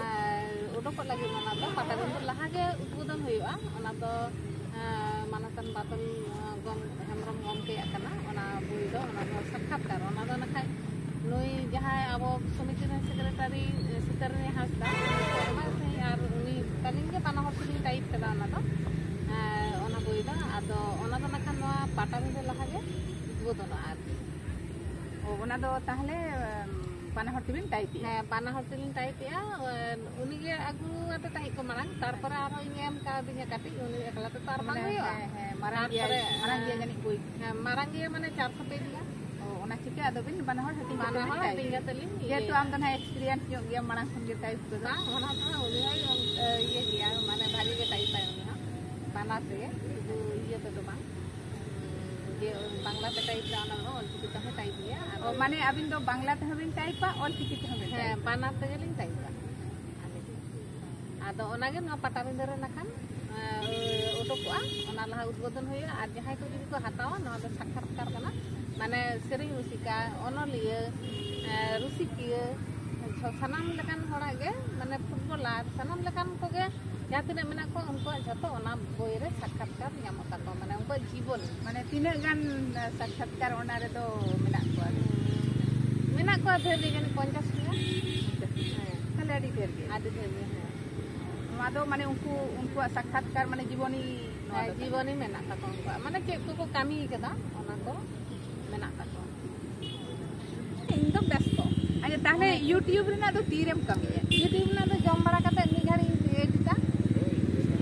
ᱟᱨ ᱩᱰᱩᱠᱚᱜ ᱞᱟᱹᱜᱤᱫ ᱚᱱᱟ ᱫᱚ ᱯᱟᱴᱟᱵᱤᱸᱫᱷᱟᱹ ᱞᱟᱦᱟ ᱜᱮ ᱩᱫᱵᱳᱫᱚᱱ ᱦᱩᱭᱩᱜᱼᱟ᱾ ᱚᱱᱟ ᱫᱚ, ᱮᱸ, ᱢᱟᱱᱚᱛᱟᱱ ᱵᱟᱫᱚᱞ, ᱮᱸ, ᱜᱚᱢ-, ᱦᱮᱢᱵᱨᱚᱢ ᱜᱚᱢᱠᱮᱭᱟᱜ ᱠᱟᱱᱟ᱾ ᱚᱱᱟ ᱵᱳᱭ ᱫᱚ, ᱚᱱᱟ ᱫᱚ ᱥᱟᱠᱠᱷᱟᱛᱠᱟᱨ, ᱚᱱᱟ ᱫᱚ ᱱᱟᱠᱷᱟᱡ ᱱᱩᱭ ᱡᱟᱦᱟᱸᱭ ᱟᱵᱚ ᱥᱚᱢᱤᱛᱤ ᱨᱮᱱ ᱥᱮᱠᱨᱮᱴᱟᱨᱤ, ᱮᱸ, ᱥᱤᱛᱟᱹᱨᱟᱹᱱᱤ ᱦᱟᱸᱥᱫᱟ, ᱩᱱᱤ ᱠᱚ ᱮᱢᱟᱭ ᱛᱟᱦᱮᱸᱫ ᱟᱨ ᱩᱱᱤ ᱛᱟᱹᱞᱤᱧ ᱜᱮ ᱵᱟᱱᱟ ᱦᱚᱲ ᱛᱮᱞᱤᱧ ᱴᱟᱭᱤᱯ ᱠᱟᱫᱟ ᱚᱱᱟ ᱫᱚ, ᱮᱸ, ᱚᱱᱟ ᱵᱳᱭ ᱫᱚ᱾ ᱟᱫᱚ ᱚᱱᱟ ᱫᱚ ᱱᱟᱠᱷᱟᱱ ᱱᱚᱣᱟ ᱯᱟᱴᱟᱵᱤᱸᱫᱷᱟᱹ ᱞᱟᱦᱟ ᱜᱮ ᱩᱫᱵᱳᱫᱚᱱᱚᱜᱼᱟ ᱟᱨᱠᱤ᱾ ᱚ, ᱚᱱᱟ ᱫᱚ ᱛᱟᱦᱞᱮ, ᱮᱢ, ᱵᱟᱱᱟ ᱦᱚᱲ ᱛᱮᱵᱤᱱ ᱴᱟᱭᱤᱯ ᱮᱜᱼᱟ? ᱦᱮᱸ, ᱵᱟᱱᱟ ᱦᱚᱲ ᱛᱮᱞᱤᱧ ᱴᱟᱭᱤᱯ ᱮᱜᱼᱟ᱾ ᱩᱱᱤ ᱜᱮ ᱟᱹᱜᱩ ᱟᱫᱮ ᱛᱟᱦᱮᱸᱫ ᱠᱚ ᱢᱟᱲᱟᱝ, ᱛᱟᱨᱯᱚᱨᱮ ᱟᱨᱦᱚᱸ ᱤᱧ ᱮ ᱮᱢ ᱠᱟᱣᱫᱤᱧᱟ ᱠᱟᱹᱴᱤᱡ, ᱩᱱᱤ ᱮᱠᱞᱟ ᱛᱮᱫᱚ ᱟᱨ ᱵᱟᱝ ᱦᱩᱭᱩᱜᱼᱟ᱾ ᱦᱮᱸ, ᱦᱮᱸ, ᱢᱟᱨᱟᱝ ᱜᱮᱭᱟ, ᱛᱟᱨᱯᱚᱨᱮ, ᱢᱟᱨᱟᱝ ᱜᱮᱭᱟ ᱡᱟᱹᱱᱤᱡ ᱵᱳᱭ᱾ ᱦᱮᱸ, ᱢᱟᱨᱟᱝ ᱜᱮᱭᱟ, ᱢᱟᱱᱮ ᱪᱟᱨᱥᱚ ᱯᱮᱡᱽ ᱜᱟᱱ᱾ ᱚ, ᱚᱱᱟ ᱪᱤᱠᱟᱹ ᱟᱫᱚ ᱵᱤᱱ ᱵᱟᱱᱟ ᱦᱚᱲ ᱦᱟᱹᱴᱤᱧ ᱠᱟᱛᱮ ᱵᱟᱱᱟ ᱵᱤᱱ ᱦᱚᱲ ᱴᱟᱭᱤᱯ ᱦᱟᱹᱴᱤᱧ ᱮᱜᱼᱟ? ᱠᱟᱛᱮ ᱞᱤᱧ ᱤᱭᱟᱹ ᱡᱮᱦᱮᱛᱩ ᱟᱢ ᱫᱚ ᱱᱟᱦᱟᱜ ᱮᱠᱥᱯᱤᱨᱤᱭᱮᱱᱥ ᱧᱚᱜ ᱜᱮᱭᱟ, ᱢᱟᱲᱟᱝ ᱠᱷᱚᱱ ᱜᱮ ᱴᱟᱭᱤᱯ ᱠᱚᱫᱚ᱾ ᱵᱟᱝ, ᱚᱱᱟ ᱫᱚ ᱦᱟᱸᱜ ᱩᱱᱤ ᱦᱚᱸᱭ, ᱮ, ᱤᱭᱟᱹ ᱜᱮᱭᱟ, ᱢᱟᱱᱮ ᱵᱷᱟᱜᱮ ᱜᱮ ᱴᱟᱭᱤᱯᱟᱭ ᱩᱱᱤ ᱦᱚᱸ, ᱵᱟᱱᱟᱨ ᱛᱮᱜᱮ, ᱥᱩᱫᱷᱩ ᱤᱭᱟᱹ ᱛᱮᱫᱚ ᱵᱟᱝ᱾ ᱡᱮ ᱵᱟᱝᱞᱟ ᱛᱮ ᱴᱟᱭᱤᱯ ᱫᱟ, ᱚᱱᱟ ᱫᱚ ᱵᱟᱝ, ᱚᱞᱪᱤᱠᱤ ᱛᱮᱦᱚᱸ ᱴᱟᱭᱤᱯ ᱜᱮᱭᱟ᱾ ᱟᱨ ᱚ, ᱢᱟᱱᱮ ᱟᱹᱵᱤᱱ ᱫᱚ ᱵᱟᱝᱞᱟ ᱛᱮᱦᱚᱸ ᱵᱤᱱ ᱴᱟᱭᱤᱯᱟ, ᱚᱞᱪᱤᱠᱤ ᱛᱮᱦᱚᱸ ᱵᱤᱱ ᱦᱮᱸ, ᱴᱟᱭᱤᱯᱟ? ᱵᱟᱱᱟᱨ ᱛᱮᱜᱮ ᱞᱤᱧ ᱴᱟᱭᱤᱯᱟ᱾ ᱟᱫᱚ ᱚᱱᱟᱜᱮ ᱱᱚᱣᱟ ᱯᱟᱴᱟᱵᱤᱸᱫᱟᱹ ᱨᱮ ᱱᱟᱠᱷᱟᱱ, ᱮ, ᱩᱰᱩᱠᱚᱜᱼᱟ, ᱚᱱᱟ ᱞᱟᱦᱟ ᱩᱫᱵᱳᱫᱚᱱ ᱦᱩᱭᱩᱜᱼᱟ᱾ ᱟᱨ ᱡᱟᱦᱟᱸᱭ ᱠᱚ ᱡᱩᱫᱤ ᱠᱚ ᱦᱟᱛᱟᱣᱟ, ᱱᱚᱣᱟ ᱫᱚ ᱥᱟᱠᱷᱟᱛᱠᱟᱨ ᱠᱟᱱᱟ, ᱢᱟᱱᱮ ᱥᱮᱨᱮᱧ ᱨᱩᱥᱤᱠᱟ, ᱚᱱᱚᱞᱤᱭᱟᱹ, ᱮ, ᱨᱩᱥᱤᱠᱤᱭᱟᱹ, ᱡᱷᱚ-, ᱥᱟᱱᱟᱢ ᱞᱮᱠᱟᱱ ᱦᱚᱲᱟᱜ ᱜᱮ, ᱢᱟᱱᱮ ᱯᱷᱩᱴᱵᱚᱞᱟᱨ, ᱥᱟᱱᱟᱢ ᱞᱮᱠᱟᱱ ᱠᱚᱜᱮ ᱡᱟᱦᱟᱸ ᱛᱤᱱᱟᱹᱜ ᱢᱮᱱᱟᱜ ᱠᱚᱣᱟ, ᱩᱱᱠᱩᱣᱟᱜ ᱡᱷᱚᱛᱚ ᱚᱱᱟ ᱵᱳᱭ ᱨᱮ ᱥᱟᱠᱷᱟᱛᱠᱟᱨ ᱧᱟᱢᱚᱜ ᱛᱟᱠᱚᱣᱟ, ᱢᱟᱱᱮ ᱩᱱᱠᱩᱣᱟᱜ ᱡᱤᱵᱚᱱ᱾ ᱢᱟᱱᱮ ᱛᱤᱱᱟᱹᱜ ᱜᱟᱱ ᱥᱟᱠᱷᱟᱛᱠᱟᱨ ᱚᱱᱟ ᱨᱮᱫᱚ ᱢᱮᱱᱟᱜ ᱠᱚᱣᱟ? ᱢᱮᱱᱟᱜ ᱠᱚᱣᱟ ᱰᱷᱮᱨ ᱜᱮ, ᱡᱟᱹᱱᱤᱡ ᱯᱚᱧᱪᱟᱥ ᱴᱤ ᱜᱟᱱ᱾ ᱦᱮᱸ᱾ ᱛᱟᱦᱞᱮ ᱟᱹᱰᱤ ᱰᱷᱮᱨ ᱜᱮ᱾ ᱟᱹᱰᱤ ᱰᱷᱮᱨ ᱜᱮ, ᱦᱮᱸ᱾ ᱱᱚᱣᱟ ᱫᱚ ᱢᱟᱱᱮ ᱩᱱᱠᱩ, ᱩᱱᱠᱩᱣᱟᱜ ᱥᱟᱠᱷᱟᱛᱠᱟᱨ, ᱢᱟᱱᱮ ᱡᱤᱵᱚᱱᱤ ᱱᱚᱣᱟ ᱦᱮᱸ, ᱫᱚ ᱠᱟᱱᱟ᱾ ᱡᱤᱵᱚᱱᱤ ᱢᱮᱱᱟᱜ ᱛᱟᱠᱚᱣᱟ ᱩᱱᱠᱩᱣᱟᱜ, ᱢᱟᱱᱮ ᱪᱮᱫ ᱠᱚᱠᱚ ᱠᱟᱹᱢᱤ ᱠᱟᱫᱟ, ᱚᱱᱟ ᱠᱚ ᱢᱮᱱᱟᱜ ᱛᱟᱠᱚᱣᱟ᱾ ᱤᱧ ᱫᱚ ᱵᱮᱥᱛᱚ᱾ ᱟᱪᱪᱷᱟ, ᱛᱟᱦᱞᱮ ᱦᱮᱸ᱾ YouTube ᱨᱮᱱᱟᱜ ᱫᱚ ᱛᱤᱨᱮᱢ ᱠᱟᱹᱢᱤᱭᱟ? YouTube ᱨᱮᱱᱟᱜ ᱫᱚ ᱡᱚᱢ ᱵᱟᱲᱟ ᱠᱟᱛᱮ ᱢᱤᱫ ᱜᱷᱟᱹᱲᱤᱡ ᱤᱧ ᱮᱰᱤᱴᱟ᱾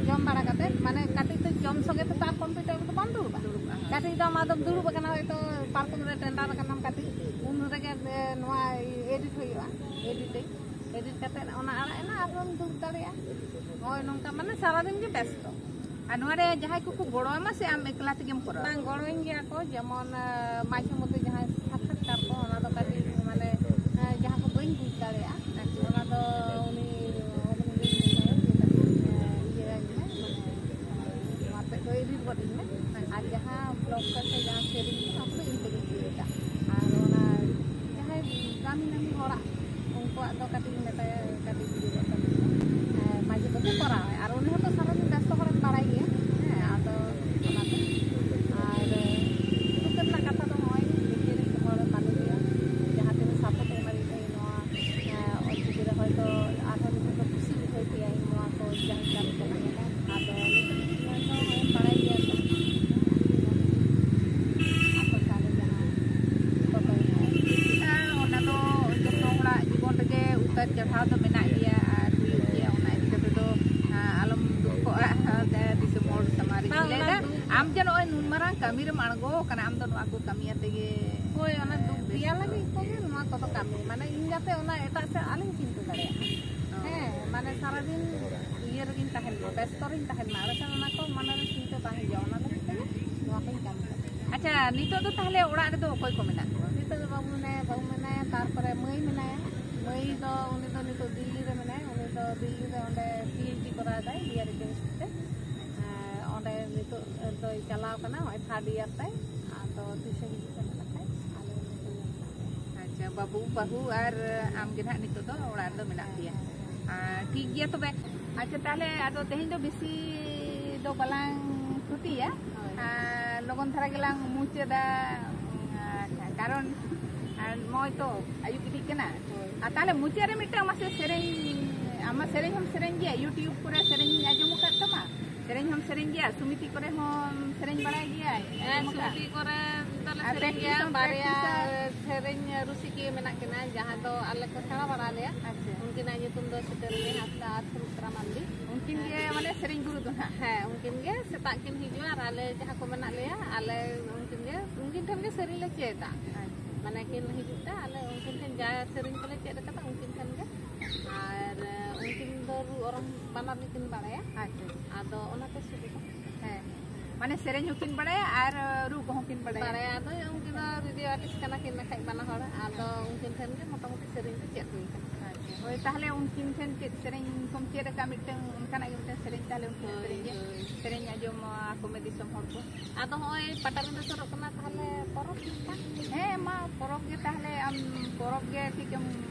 ᱡᱚᱢ ᱵᱟᱲᱟ ᱠᱟᱛᱮ, ᱢᱟᱱᱮ ᱠᱟᱹᱴᱤᱡ ᱫᱚ ᱡᱚᱢ ᱥᱚᱸᱜᱮ ᱛᱮ ᱛᱚ ᱟᱨ ᱠᱚᱢᱯᱤᱭᱩᱴᱟᱨ ᱨᱮᱫᱚ ᱵᱟᱢ ᱫᱩᱲᱩᱵᱼᱟ᱾ ᱫᱩᱲᱩᱵᱼᱟ, ᱦᱮᱸ᱾ ᱠᱟᱹᱴᱤᱡ ᱫᱚ ᱟᱢ ᱟᱫᱚᱢ ᱫᱩᱲᱩᱵ ᱟᱠᱟᱱᱟ, ᱦᱚᱭᱛᱳ ᱯᱟᱨᱠᱚᱢ ᱨᱮ ᱴᱮᱸᱰᱟᱨ ᱟᱠᱟᱱᱟᱢ ᱠᱟᱹᱴᱤᱡ, ᱩᱱ ᱨᱮᱜᱮ, ᱮ, ᱱᱚᱣᱟ ᱮᱰᱤᱴ ᱦᱩᱭᱩᱜᱼᱟ, ᱮᱰᱤᱴᱤᱝ᱾ ᱮᱰᱤᱴ ᱠᱟᱛᱮ ᱚᱱᱟ ᱟᱲᱟᱜ ᱮᱱᱟ, ᱟᱨᱦᱚᱸᱢ ᱫᱩᱲᱩᱵ ᱫᱟᱲᱮᱭᱟᱜᱼᱟ᱾ ᱦᱳᱭ, ᱱᱚᱝᱠᱟ ᱢᱟᱱᱮ ᱥᱟᱨᱟᱫᱤᱱ ᱜᱮ ᱵᱮᱥᱛᱚ᱾ ᱟᱨ ᱱᱚᱣᱟ ᱨᱮ ᱡᱟᱦᱟᱸᱭ ᱠᱚᱠᱚ ᱜᱚᱲᱚ ᱟᱢᱟ ᱥᱮ ᱟᱢ ᱮᱠᱞᱟ ᱛᱮᱜᱮᱢ ᱠᱚᱨᱟᱣᱟ? ᱵᱟᱝ, ᱜᱚᱲᱚᱧ ᱜᱮᱭᱟ ᱠᱚ, ᱡᱮᱢᱚᱱ, ᱟ, ᱢᱟᱡᱷᱮ ᱢᱚᱫᱽᱫᱷᱮ ᱡᱟᱦᱟᱸᱭ ᱥᱟᱠᱷᱟᱛᱠᱟᱨ ᱠᱚ, ᱚᱱᱟ ᱫᱚ ᱠᱟᱹᱴᱤᱡ ᱢᱟᱱᱮ, ᱟ, ᱡᱟᱦᱟᱸ ᱠᱚ ᱵᱟᱹᱧ ᱵᱩᱡᱽ ᱫᱟᱲᱮᱭᱟᱜᱼᱟ, ᱚᱱᱟ ᱫᱚ ᱩᱱᱤ, ᱩᱱᱤ ᱜᱮᱧ ᱢᱮᱛᱟᱭᱟ ᱡᱮ, ᱠᱟᱹᱴᱤᱡ, ᱟ, ᱤᱭᱟᱹ ᱟᱹᱧ ᱢᱮ, ᱢᱟᱱᱮ, ᱱᱚᱣᱟ ᱛᱮᱫ ᱫᱚ ᱮᱰᱤᱴ ᱜᱚᱫ ᱟᱹᱧ ᱢᱮ᱾ ᱟᱨ ᱡᱟᱦᱟᱸ ᱵᱞᱚᱜ ᱠᱚ ᱥᱮ ᱡᱟᱦᱟᱸ ᱥᱮᱨᱮᱧ ᱠᱚ, ᱚᱱᱟ ᱠᱚᱫᱚ ᱤᱧ ᱛᱮᱜᱮᱧ ᱤᱭᱟᱹᱭᱮᱫᱟ᱾ ᱟᱨ ᱚᱱᱟ ᱡᱟᱦᱟᱸᱭ ᱫᱟᱢᱤ ᱫᱟᱢᱤ ᱦᱚᱲᱟᱜ, ᱩᱱᱠᱩᱣᱟᱜ ᱫᱚ ᱠᱟᱹᱴᱤᱡ ᱤᱧ ᱢᱮᱛᱟᱭᱟ, ᱠᱟᱹᱴᱤᱡ ᱤᱭᱟᱹ ᱜᱚᱫ ᱠᱟᱹᱛᱤᱧ ᱢᱮ᱾ ᱦᱮᱸ, ᱢᱟᱡᱷᱮ ᱢᱚᱫᱽᱫᱷᱮ ᱠᱚᱨᱟᱣᱟᱭ᱾ ᱟᱨ ᱩᱱᱤ ᱦᱚᱸᱛᱚ ᱥᱟᱨᱟᱫᱤᱱ ᱵᱮᱥᱛᱚ ᱦᱚᱲᱮᱢ ᱵᱟᱲᱟᱭ ᱜᱮᱭᱟ᱾ ᱦᱮᱸ, ᱟᱫᱚ ᱚᱱᱟᱛᱮ᱾ ᱟᱨ ᱫᱩᱠ ᱨᱮᱱᱟᱜ ᱠᱟᱛᱷᱟ ᱫᱚ ᱱᱚᱜᱼᱚᱭ ᱱᱤᱡᱮᱨᱤᱡ ᱦᱚᱲ ᱵᱟᱹᱱᱩᱜ ᱮᱭᱟ, ᱡᱟᱦᱟᱸ ᱛᱤᱱᱟᱹᱜ ᱥᱟᱯᱳᱨᱴ ᱮ ᱮᱢᱟᱫᱤᱧ ᱛᱟᱦᱮᱸᱫ ᱱᱚᱣᱟ, ᱮᱸ, ᱚᱞᱪᱤᱠᱤ ᱨᱮ, ᱦᱚᱭᱛᱳ ᱟᱨᱦᱚᱸ ᱱᱤᱛᱚᱜ ᱫᱚ ᱠᱩᱥᱤ ᱵᱩᱡᱷᱟᱹᱣ ᱠᱮᱭᱟ ᱤᱧ ᱱᱚᱣᱟ ᱠᱚ ᱡᱟᱦᱟᱸ ᱠᱟᱹᱢᱤ ᱠᱟᱱᱟ᱾ ᱟᱫᱚ ᱱᱤᱛᱚᱜ ᱫᱚ ᱱᱚᱜᱼᱚᱭ ᱵᱟᱲᱟᱭ ᱜᱮᱭᱟ ᱠᱚ᱾ ᱟᱬᱜᱚ ᱠᱟᱱᱟ, ᱟᱢ ᱫᱚ ᱱᱚᱣᱟ ᱠᱚ ᱠᱟᱹᱢᱤ ᱟᱛᱮ ᱜᱮ? ᱦᱳᱭ, ᱚᱱᱟ ᱫᱩᱠ ᱫᱮᱭᱟ ᱞᱟᱹᱜᱤᱫ ᱠᱚᱜᱮ ᱱᱚᱣᱟ ᱠᱚᱫᱚ ᱠᱟᱹᱢᱤ, ᱢᱟᱱᱮ ᱤᱧ ᱡᱟᱛᱮ ᱚᱱᱟ ᱮᱴᱟᱜ ᱥᱮᱫ ᱟᱞᱚᱧ ᱪᱤᱱᱛᱟᱹ ᱫᱟᱲᱮᱭᱟᱜᱼᱟ᱾ ᱦᱮᱸ, ᱢᱟᱱᱮ ᱥᱟᱨᱟᱫᱤᱱ ᱤᱭᱟᱹ ᱨᱮᱜᱤᱧ ᱛᱟᱦᱮᱱ ᱢᱟ, ᱵᱮᱥᱛᱚ ᱨᱤᱧ ᱛᱟᱦᱮᱱ ᱢᱟ, ᱟᱨ ᱵᱟᱠᱷᱟᱱ ᱚᱱᱟ ᱠᱚ ᱢᱚᱱᱮ ᱨᱮ ᱪᱤᱱᱛᱟᱹ ᱵᱟᱝ ᱦᱤᱡᱩᱜᱼᱟ, ᱚᱱᱟ ᱞᱟᱹᱜᱤᱫ ᱛᱮᱜᱮ ᱱᱚᱣᱟ ᱠᱚᱧ ᱠᱟᱹᱢᱤ ᱠᱟᱱᱟ᱾ ᱟᱪᱪᱷᱟ, ᱱᱤᱛᱚᱜ ᱫᱚ ᱛᱟᱦᱞᱮ ᱚᱲᱟᱜ ᱨᱮᱫᱚ ᱚᱠᱚᱭ ᱠᱚ ᱢᱮᱱᱟᱜ ᱠᱚᱣᱟ? ᱱᱤᱛᱚᱜ ᱫᱚ ᱵᱟᱹᱵᱩ ᱢᱮᱱᱟᱭᱟ, ᱵᱟᱹᱦᱩ ᱢᱮᱱᱟᱭᱟ, ᱛᱟᱨᱯᱚᱨᱮ ᱢᱟᱹᱭ ᱢᱮᱱᱟᱭᱟ᱾ ᱢᱟᱹᱭ ᱫᱚ, ᱩᱱᱤ ᱫᱚ ᱱᱤᱛᱚᱜ ᱫᱤᱞᱞᱤ ᱨᱮ ᱢᱮᱱᱟᱭᱟ, ᱩᱱᱤ ᱫᱚ ᱫᱤᱞᱞᱤ ᱨᱮ ᱚᱸᱰᱮ ᱯᱤ ᱮᱭᱤᱪ ᱰᱤ ᱠᱚᱨᱟᱣ ᱮᱫᱟᱭ ᱵᱤ ᱟᱨ ᱤᱠᱳᱱᱚᱢᱤᱠᱥ ᱛᱮ᱾ ᱟᱨ ᱚᱸᱰᱮ ᱱᱤᱛᱚᱜ ᱫᱚᱭ ᱪᱟᱞᱟᱣ ᱠᱟᱱᱟ, ᱱᱚᱜᱼᱚᱭ ᱛᱷᱟᱨᱰ ᱤᱭᱟᱨ ᱛᱟᱭ᱾ ᱟᱫᱚ ᱛᱤᱥᱮ ᱦᱤᱡᱩᱜ ᱠᱟᱱᱟ ᱱᱟᱠᱷᱟᱡ, ᱟᱞᱮ ᱱᱚᱛᱮ ᱜᱮ ᱢᱮᱱᱟᱜ ᱞᱮᱭᱟ᱾ ᱟᱪᱪᱷᱟ, ᱵᱟᱹᱵᱩ, ᱵᱟᱹᱦᱩ ᱟᱨ ᱟᱢ ᱜᱮ ᱱᱟᱦᱟᱜ ᱱᱤᱛᱚᱜ ᱫᱚ ᱚᱲᱟᱜ ᱨᱮᱫᱚ ᱢᱮᱱᱟᱜ ᱯᱮᱭᱟ᱾ ᱟᱨ ᱴᱷᱤᱠ ᱜᱮᱭᱟ ᱛᱚᱵᱮ᱾ ᱟᱪᱪᱷᱟ, ᱛᱟᱦᱞᱮ ᱟᱫᱚ ᱛᱮᱦᱮᱧ ᱫᱚ ᱵᱮᱥᱤ ᱫᱚ ᱵᱟᱞᱟᱝ ᱛᱷᱩᱛᱤᱭᱟ᱾ ᱦᱳᱭ᱾ ᱟᱨ ᱞᱚᱜᱚᱱ ᱫᱷᱟᱨᱟ ᱜᱮᱞᱟᱝ ᱢᱩᱪᱟᱹᱫᱟ᱾ ᱟᱪᱪᱷᱟ, ᱠᱟᱨᱚᱱ ᱟᱨ ᱱᱚᱜᱼᱚᱭ ᱛᱚ ᱟᱹᱭᱩᱵ ᱤᱫᱤᱜ ᱠᱟᱱᱟ᱾ ᱦᱳᱭ᱾ ᱟᱨ ᱛᱟᱦᱞᱮ ᱢᱩᱪᱟᱹᱫ ᱨᱮ ᱢᱤᱫᱴᱟᱝ ᱢᱟᱥᱮ ᱥᱮᱨᱮᱧ, ᱟᱢ ᱢᱟ ᱥᱮᱨᱮᱧ ᱦᱚᱸᱢ ᱥᱮᱨᱮᱧ ᱜᱮᱭᱟ, YouTube ᱠᱚᱨᱮ ᱥᱮᱨᱮᱧ ᱤᱧ ᱟᱸᱡᱚᱢ ᱟᱠᱟᱫ ᱛᱟᱢᱟ, ᱥᱮᱨᱮᱧ ᱦᱚᱸᱢ ᱥᱮᱨᱮᱧ ᱜᱮᱭᱟ, ᱥᱩᱢᱤᱛᱤ ᱠᱚᱨᱮ ᱦᱚᱸᱢ ᱥᱮᱨᱮᱧ ᱵᱟᱲᱟᱭ ᱜᱮᱭᱟ? ᱦᱮᱸ, ᱟᱸᱡᱚᱢ ᱟᱠᱟᱫ? ᱥᱩᱢᱤᱛᱤ ᱠᱚᱨᱮ ᱫᱚᱞᱮ ᱟᱨ ᱥᱮᱨᱮᱧ ᱜᱮᱭᱟ, practice ᱦᱚᱸᱢ ᱵᱟᱨᱭᱟ practice-ᱟ? ᱥᱮᱨᱮᱧ ᱨᱩᱥᱤᱠᱤᱭᱟᱹ ᱢᱮᱱᱟᱜ ᱠᱤᱱᱟ, ᱡᱟᱦᱟᱸ ᱫᱚ ᱟᱞᱮ ᱠᱚ ᱥᱮᱬᱟ ᱵᱟᱲᱟ ᱞᱮᱭᱟ᱾ ᱟᱪᱪᱷᱟ᱾ ᱩᱱᱠᱤᱱᱟᱜ ᱧᱩᱛᱩᱢ ᱫᱚ ᱥᱤᱛᱟᱹᱨᱟᱹᱱᱤ ᱦᱟᱸᱥᱫᱟ ᱟᱨ ᱥᱩᱢᱤᱛᱨᱟ ᱢᱟᱱᱰᱤ᱾ ᱩᱱᱠᱤᱱ ᱜᱮ ᱢᱟᱱᱮ ᱥᱮᱨᱮᱧ ᱜᱩᱨᱩ ᱫᱚ ᱱᱟᱦᱟᱜ? ᱦᱮᱸ, ᱩᱱᱠᱤᱱ ᱜᱮ ᱥᱮᱛᱟᱜ ᱠᱤᱱ ᱦᱤᱡᱩᱜᱼᱟ ᱟᱨ ᱟᱞᱮ ᱡᱟᱦᱟᱸ ᱠᱚ ᱢᱮᱱᱟᱜ ᱞᱮᱭᱟ, ᱟᱞᱮ ᱩᱱᱠᱤᱱ ᱜᱮ, ᱩᱱᱠᱤᱱ ᱴᱷᱮᱱ ᱜᱮ ᱥᱮᱨᱮᱧ ᱞᱮ ᱪᱮᱫᱟ᱾ ᱟᱪᱪᱷᱟ᱾ ᱢᱟᱱᱮ ᱠᱤᱱ ᱦᱤᱡᱩᱜ ᱛᱮ ᱟᱞᱮ ᱩᱱᱠᱤᱱ ᱴᱷᱮᱱ ᱡᱟ ᱥᱮᱨᱮᱧ ᱠᱚᱞᱮ ᱪᱮᱫ ᱟᱠᱟᱫᱟ, ᱩᱱᱠᱤᱱ ᱴᱷᱮᱱ ᱜᱮ᱾ ᱟᱨ, ᱮ, ᱩᱱᱠᱤᱱ ᱫᱚ ᱨᱩ ᱚᱨᱚᱝ ᱵᱟᱱᱟᱨ ᱜᱮᱠᱤᱱ ᱵᱟᱲᱟᱭᱟ᱾ ᱟᱪᱪᱷᱟ᱾ ᱟᱫᱚ ᱚᱱᱟᱛᱮ ᱥᱩᱵᱤᱫᱷᱟ᱾ ᱦᱮᱸ, ᱢᱟᱱᱮ ᱥᱮᱨᱮᱧ ᱦᱚᱸᱠᱤᱱ ᱵᱟᱲᱟᱭᱟ ᱟᱨ ᱨᱩ ᱠᱚᱦᱚᱸ ᱠᱤᱱ ᱵᱟᱲᱟᱭᱟ᱾ ᱵᱟᱲᱟᱭᱟ, ᱟᱫᱚ ᱩᱱᱠᱤᱱ ᱫᱚ ᱨᱮᱰᱤᱭᱳ ᱟᱨᱴᱤᱥᱴ ᱠᱟᱱᱟ ᱠᱤᱱ ᱱᱟᱠᱷᱟᱡ ᱵᱟᱱᱟ ᱦᱚᱲ, ᱟᱫᱚ ᱩᱱᱠᱤᱱ ᱴᱷᱮᱱ ᱜᱮ ᱢᱚᱴᱟᱢᱩᱴᱤ ᱥᱮᱨᱮᱧ ᱫᱚ ᱪᱮᱫ ᱦᱩᱭ ᱠᱟᱱᱟ᱾ ᱟᱪᱪᱷᱟ, ᱦᱳᱭ, ᱛᱟᱦᱞᱮ ᱩᱱᱠᱤᱱ ᱴᱷᱮᱱ ᱪᱮᱫ ᱥᱮᱨᱮᱧ ᱠᱚᱢ ᱪᱮᱫ ᱟᱠᱟᱫ, ᱢᱤᱫᱴᱟᱝ ᱚᱱᱠᱟᱱᱟᱜ ᱜᱮ ᱢᱤᱫᱴᱟᱝ ᱥᱮᱨᱮᱧ, ᱛᱟᱦᱞᱮ ᱩᱱᱠᱤᱱᱟᱜ ᱦᱳᱭ, ᱥᱮᱨᱮᱧ ᱜᱮ ᱦᱳᱭ᱾ ᱥᱮᱨᱮᱧ ᱟᱸᱡᱚᱢ ᱟᱠᱚ ᱢᱮ ᱫᱤᱥᱚᱢ ᱦᱚᱲ ᱠᱚ᱾ ᱟᱫᱚ ᱦᱚᱸᱜᱼᱚᱭ ᱯᱟᱴᱟᱵᱤᱸᱫᱟᱹ ᱥᱩᱨᱩᱜ ᱠᱟᱱᱟ, ᱛᱟᱦᱞᱮ ᱯᱚᱨᱚᱵᱽ ᱞᱮᱠᱟ? ᱦᱮᱸ, ᱢᱟ ᱯᱚᱨᱚᱵᱽ ᱜᱮ ᱛᱟᱦᱞᱮ, ᱟᱢ ᱯᱚᱨᱚᱵᱽ ᱜᱮ ᱴᱷᱤᱠᱮᱢ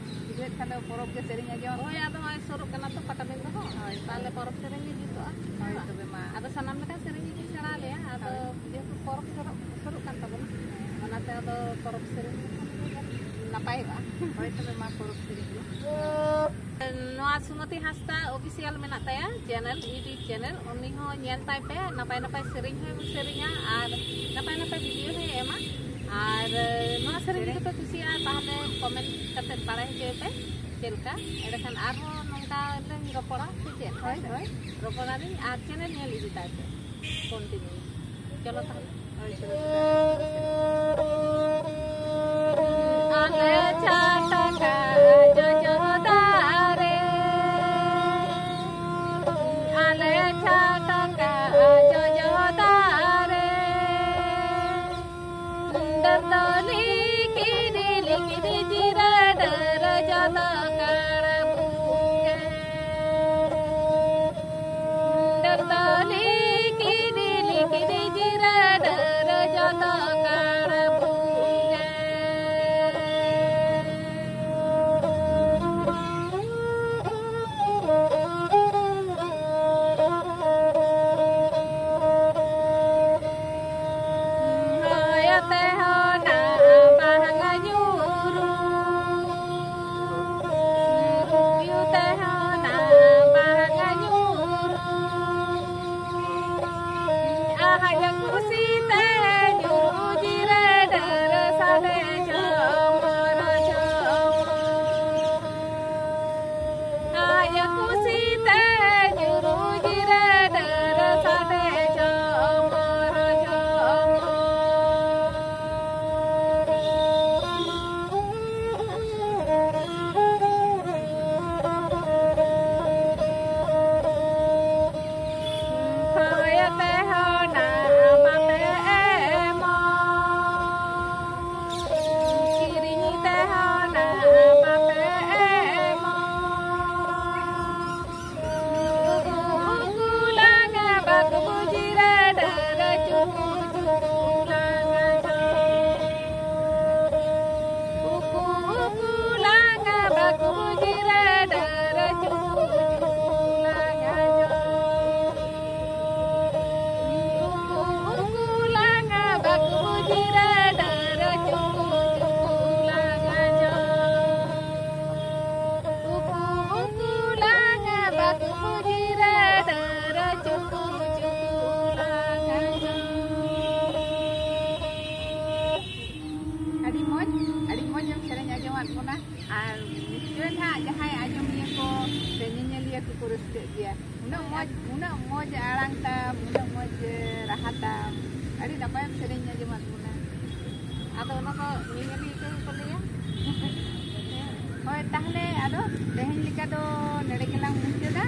ᱵᱩᱡᱷᱟᱹᱣᱮᱫ ᱠᱷᱟᱱ ᱫᱚ ᱯᱚᱨᱚᱵᱽ ᱜᱮ ᱥᱮᱨᱮᱧ ᱟᱸᱡᱚᱢ᱾ ᱦᱳᱭ, ᱟᱫᱚ ᱦᱚᱸᱜᱼᱚᱭ ᱥᱩᱨᱩᱜ ᱠᱟᱱᱟ ᱛᱚ ᱯᱟᱴᱟᱵᱤᱸᱫᱟᱹ ᱦᱚᱸ, ᱦᱳᱭ, ᱛᱟᱦᱞᱮ ᱦᱳᱭ᱾ ᱯᱚᱨᱚᱵᱽ ᱥᱮᱨᱮᱧ ᱜᱮ ᱡᱩᱛᱩᱜᱼᱟ᱾ ᱦᱳᱭ, ᱛᱚᱵᱮ ᱢᱟ᱾ ᱟᱫᱚ ᱥᱟᱱᱟᱢ ᱞᱮᱠᱟᱱ ᱥᱮᱨᱮᱧ ᱜᱮᱠᱤᱱ ᱥᱮᱬᱟ ᱟᱞᱮᱭᱟ, ᱟᱫᱚ ᱦᱳᱭ᱾ ᱡᱮᱦᱮᱛᱩ ᱯᱚᱨᱚᱵᱽ ᱥᱩᱨᱩᱜ, ᱥᱩᱨᱩᱜ ᱠᱟᱱ ᱛᱟᱵᱚᱱᱟ, ᱚᱱᱟᱛᱮ ᱟᱫᱚ ᱯᱚᱨᱚᱵᱽ ᱥᱮᱨᱮᱧ ᱞᱮᱠᱷᱟᱱ ᱜᱮ ᱱᱟᱯᱟᱭᱚᱜᱼᱟ᱾ ᱦᱳᱭ, ᱛᱚᱵᱮ ᱢᱟ ᱯᱚᱨᱚᱵᱽ ᱥᱮᱨᱮᱧ ᱜᱮ᱾ ᱱᱚᱣᱟ ᱥᱩᱢᱚᱛᱤ ᱦᱟᱸᱥᱫᱟ ᱚᱯᱷᱤᱥᱤᱭᱟᱞ ᱢᱮᱱᱟᱜ ᱛᱟᱭᱟ ᱪᱮᱱᱮᱞ, YouTube ᱪᱮᱱᱮᱞ, ᱩᱱᱤ ᱦᱚᱸ ᱧᱮᱞ ᱛᱟᱭ ᱯᱮ, ᱱᱟᱯᱟᱭ ᱱᱟᱯᱟᱭ ᱥᱮᱨᱮᱧ ᱦᱚᱸᱭ ᱥᱮᱨᱮᱧᱟ ᱟᱨ ᱱᱟᱯᱟᱭ ᱱᱟᱯᱟᱭ ᱵᱷᱤᱰᱤᱭᱳ ᱦᱚᱸᱭ ᱮᱢᱟ᱾ ᱟᱨ, ᱮ, ᱱᱚᱣᱟ ᱥᱮᱨᱮᱧ ᱥᱮᱨᱮᱧ? ᱡᱩᱫᱤ ᱯᱮ ᱠᱩᱥᱤᱭᱟᱜᱼᱟ, ᱛᱟᱦᱞᱮ ᱠᱚᱢᱮᱱᱴ ᱠᱟᱛᱮ ᱵᱟᱲᱟᱭ ᱦᱚᱪᱚᱭ ᱯᱮ ᱪᱮᱫ ᱞᱮᱠᱟ, ᱮᱸᱰᱮᱠᱷᱟᱱ ᱟᱨᱦᱚᱸ ᱱᱚᱝᱠᱟ ᱞᱤᱧ ᱨᱚᱯᱚᱲᱟ, ᱥᱮ ᱪᱮᱫ? ᱦᱳᱭ, ᱦᱳᱭ᱾ ᱨᱚᱯᱚᱲᱟᱞᱤᱧ ᱟᱨ ᱪᱮᱱᱮᱞ ᱧᱮᱞ ᱤᱫᱤ ᱛᱟᱭ ᱯᱮ, ᱠᱚᱱᱴᱤᱱᱤᱭᱩ᱾ ᱪᱚᱞᱚ ᱛᱟᱦᱞᱮ᱾ ᱟᱞᱮ ᱪᱷᱟᱴᱠᱟ ᱡᱚᱡᱚ ᱫᱟᱨᱮ, ᱟᱞᱮ ᱪᱷᱟᱴᱠᱟ ᱡᱚᱡᱚ ᱫᱟᱨᱮ, ᱰᱟᱹᱨ ᱫᱚ ᱞᱤᱠᱤᱫᱤ ᱞᱤᱠᱤᱫᱤ ᱡᱤᱨᱟᱹ ᱰᱟᱹᱨ ᱡᱚᱛᱚ ᱠᱟᱲ ᱵᱩᱝᱜᱮ᱾ ᱰᱟᱹᱨ ᱫᱚ ᱞᱤᱠᱤᱫᱤ ᱞᱤᱠᱤᱫᱤ ᱡᱤᱨᱟᱹ ᱰᱟᱹᱨ ᱡᱚᱛᱚ ᱠᱟᱲ ᱵᱩᱝᱜᱮ᱾ ᱦᱚᱭ ᱛᱮᱦᱚᱸ ᱱᱟ ᱵᱟᱦᱟ ᱧᱩᱨᱩ, ᱦᱚᱭ ᱛᱮᱦᱚᱸ ᱱᱟ ᱵᱟᱦᱟ ᱧᱩᱨᱩ᱾ ᱟᱡ ᱠᱩᱥᱤ ᱛᱮ ᱧᱩᱨᱩ ᱡᱤᱨᱟᱹ ᱰᱟᱹᱨ ᱥᱟᱰᱮ ᱡᱷᱚᱢᱚᱨ ᱡᱷᱚᱢᱚᱨ᱾ ᱟᱡ ᱠᱩᱥᱤ ᱛᱮ ᱧᱩᱨᱩ ᱡᱤᱨᱟᱹ ᱰᱟᱹᱨ ᱥᱟᱰᱮ ᱡᱷᱚᱢᱚᱨ ᱡᱷᱚᱢᱚᱨ᱾ ᱦᱚᱭ ᱛᱮᱦᱚᱸ ᱱᱟ ᱵᱟᱯᱮ ᱮᱢᱚᱜ, ᱠᱤᱨᱤᱧ ᱛᱮᱦᱚᱸ ᱱᱟ ᱵᱟᱯᱮ ᱮᱢᱚᱜ᱾ ᱩᱠᱩ ᱩᱠᱩ ᱞᱟᱝ ᱵᱟᱠᱵᱩ ᱡᱤᱨᱟᱹ ᱰᱟᱹᱨ ᱪᱩᱠᱩ ᱪᱩᱠᱩ ᱞᱟᱝ ᱡᱚᱢ᱾ ᱩᱠᱩ ᱩᱠᱩ ᱞᱟᱝ ᱵᱟᱠᱵᱩ ᱡᱤᱨᱟᱹ ᱰᱟᱹᱨ ᱪᱩᱠᱩ ᱪᱩᱠᱩ ᱞᱟᱝ ᱡᱚᱢ᱾ ᱩᱠᱩ ᱩᱠᱩ ᱞᱟᱝ ᱵᱟᱠᱵᱩ ᱡᱤᱨᱟᱹ ᱰᱟᱹᱨ ᱪᱩᱠᱩ ᱪᱩᱠᱩ ᱞᱟᱝ ᱡᱚᱢ᱾ ᱩᱠᱩ ᱩᱠᱩ ᱞᱟᱝ ᱵᱟᱠᱵᱩ ᱡᱤᱨᱟᱹ ᱰᱟᱹᱨ ᱪᱩᱠᱩ ᱪᱩᱠᱩ ᱞᱟᱝ ᱡᱚᱢ᱾ ᱟᱹᱰᱤ ᱢᱚᱡᱽ, ᱟᱹᱰᱤ ᱢᱚᱡᱽ ᱮᱢ ᱥᱮᱨᱮᱧ ᱟᱸᱡᱚᱢᱟᱫ ᱵᱚᱱᱟ᱾ ᱟᱨ ᱱᱤᱥᱪᱚᱭ ᱱᱟᱦᱟᱜ ᱡᱟᱦᱟᱸᱭ ᱟᱸᱡᱚᱢᱤᱭᱟᱹ ᱠᱚ ᱥᱮ ᱧᱮᱧᱮᱞᱤᱭᱟᱹ ᱠᱚᱠᱚ ᱨᱟᱹᱥᱠᱟᱹᱜ ᱜᱮᱭᱟ᱾ ᱩᱱᱟᱹᱜ ᱢᱚᱡᱽ, ᱩᱱᱟᱹᱜ ᱢᱚᱡᱽ ᱟᱲᱟᱝ ᱛᱟᱢ, ᱩᱱᱟᱹᱜ ᱢᱚᱡᱽ ᱨᱟᱦᱟ ᱛᱟᱢ, ᱟᱹᱰᱤ ᱱᱟᱯᱟᱭᱮᱢ ᱥᱮᱨᱮᱧ ᱟᱸᱡᱚᱢᱟᱫ ᱵᱚᱱᱟ᱾ ᱟᱫᱚ ᱚᱱᱟ ᱫᱚ ᱧᱮᱧᱮᱞᱤᱭᱟᱹ ᱠᱚᱜᱮ ᱠᱚ ᱞᱟᱹᱭᱟ᱾ ᱦᱳᱭ, ᱛᱟᱦᱞᱮ ᱟᱫᱚ ᱛᱮᱦᱮᱧ ᱞᱮᱠᱟ ᱫᱚ ᱱᱚᱰᱮ ᱜᱮᱞᱟᱝ ᱢᱩᱪᱟᱹᱫᱟ᱾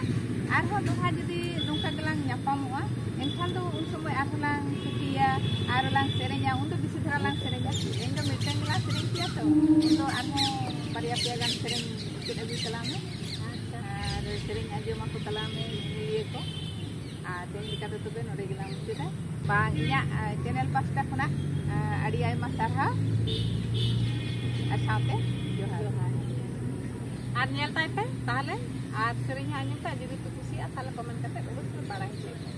ᱟᱨᱦᱚᱸ ᱫᱚᱦᱲᱟ ᱡᱩᱫᱤ ᱱᱚᱝᱠᱟ ᱜᱮᱞᱟᱝ ᱧᱟᱯᱟᱢᱚᱜᱼᱟ, ᱮᱱᱠᱷᱟᱱ ᱫᱚ ᱩᱱ ᱥᱚᱢᱚᱭ ᱟᱨᱦᱚᱸ ᱞᱟᱝ ᱛᱷᱩᱛᱤᱭᱟ, ᱟᱨ ᱞᱟᱝ ᱥᱮᱨᱮᱧᱟ᱾ ᱩᱱ ᱫᱚ ᱵᱮᱥᱤ ᱫᱷᱟᱨᱟ ᱞᱟᱝ ᱥᱮᱨᱮᱧᱟ᱾ ᱛᱮᱦᱮᱧ ᱫᱚ ᱢᱤᱫᱴᱟᱝ ᱜᱮᱞᱟᱝ ᱥᱮᱨᱮᱧ ᱠᱮᱭᱟ ᱛᱚ, ᱩᱱ ᱫᱚ ᱟᱨᱦᱚᱸ ᱵᱟᱨᱭᱟ ᱯᱮᱭᱟ ᱜᱟᱱ ᱥᱮᱨᱮᱧ ᱪᱮᱫ ᱟᱹᱜᱩᱭ ᱛᱟᱞᱟᱝ ᱢᱮ᱾ ᱟᱨ ᱥᱮᱨᱮᱧ ᱟᱸᱡᱚᱢ ᱟᱠᱚ ᱛᱟᱞᱟᱝ ᱢᱮ ᱧᱮᱧᱮᱞᱤᱭᱟᱹ ᱠᱚ᱾ ᱟᱨ ᱛᱮᱦᱮᱧ ᱞᱮᱠᱟ ᱫᱚ ᱛᱚᱵᱮ ᱱᱚᱰᱮ ᱜᱮᱞᱟᱝ ᱢᱩᱪᱟᱹᱫᱟ᱾ ᱵᱟᱝ, ᱤᱧᱟᱹᱜ, ᱟ, ᱪᱮᱱᱮᱞ ᱯᱟᱥᱴᱟ ᱠᱷᱚᱱᱟᱜ, ᱟ, ᱟᱹᱰᱤ ᱟᱭᱢᱟ ᱥᱟᱨᱦᱟᱣ ᱟᱨ ᱥᱟᱶᱛᱮ ᱡᱚᱦᱟᱨ᱾ ᱡᱚᱦᱟᱨ᱾ ᱟᱨ ᱧᱮᱞ ᱛᱟᱭ ᱯᱮ ᱛᱟᱦᱞᱮ, ᱟᱨ ᱥᱮᱨᱮᱧ ᱦᱚᱸ ᱟᱸᱡᱚᱢ ᱯᱮ, ᱟᱨ ᱡᱩᱫᱤ ᱯᱮ ᱠᱩᱥᱤᱭᱟᱜᱼᱟ ᱛᱟᱦᱞᱮ ᱠᱚᱢᱮᱱᱴ ᱠᱟᱛᱮ ᱚᱵᱚᱥᱥᱳᱭ ᱵᱟᱲᱟᱭ ᱦᱚᱪᱚᱭ ᱯᱮ᱾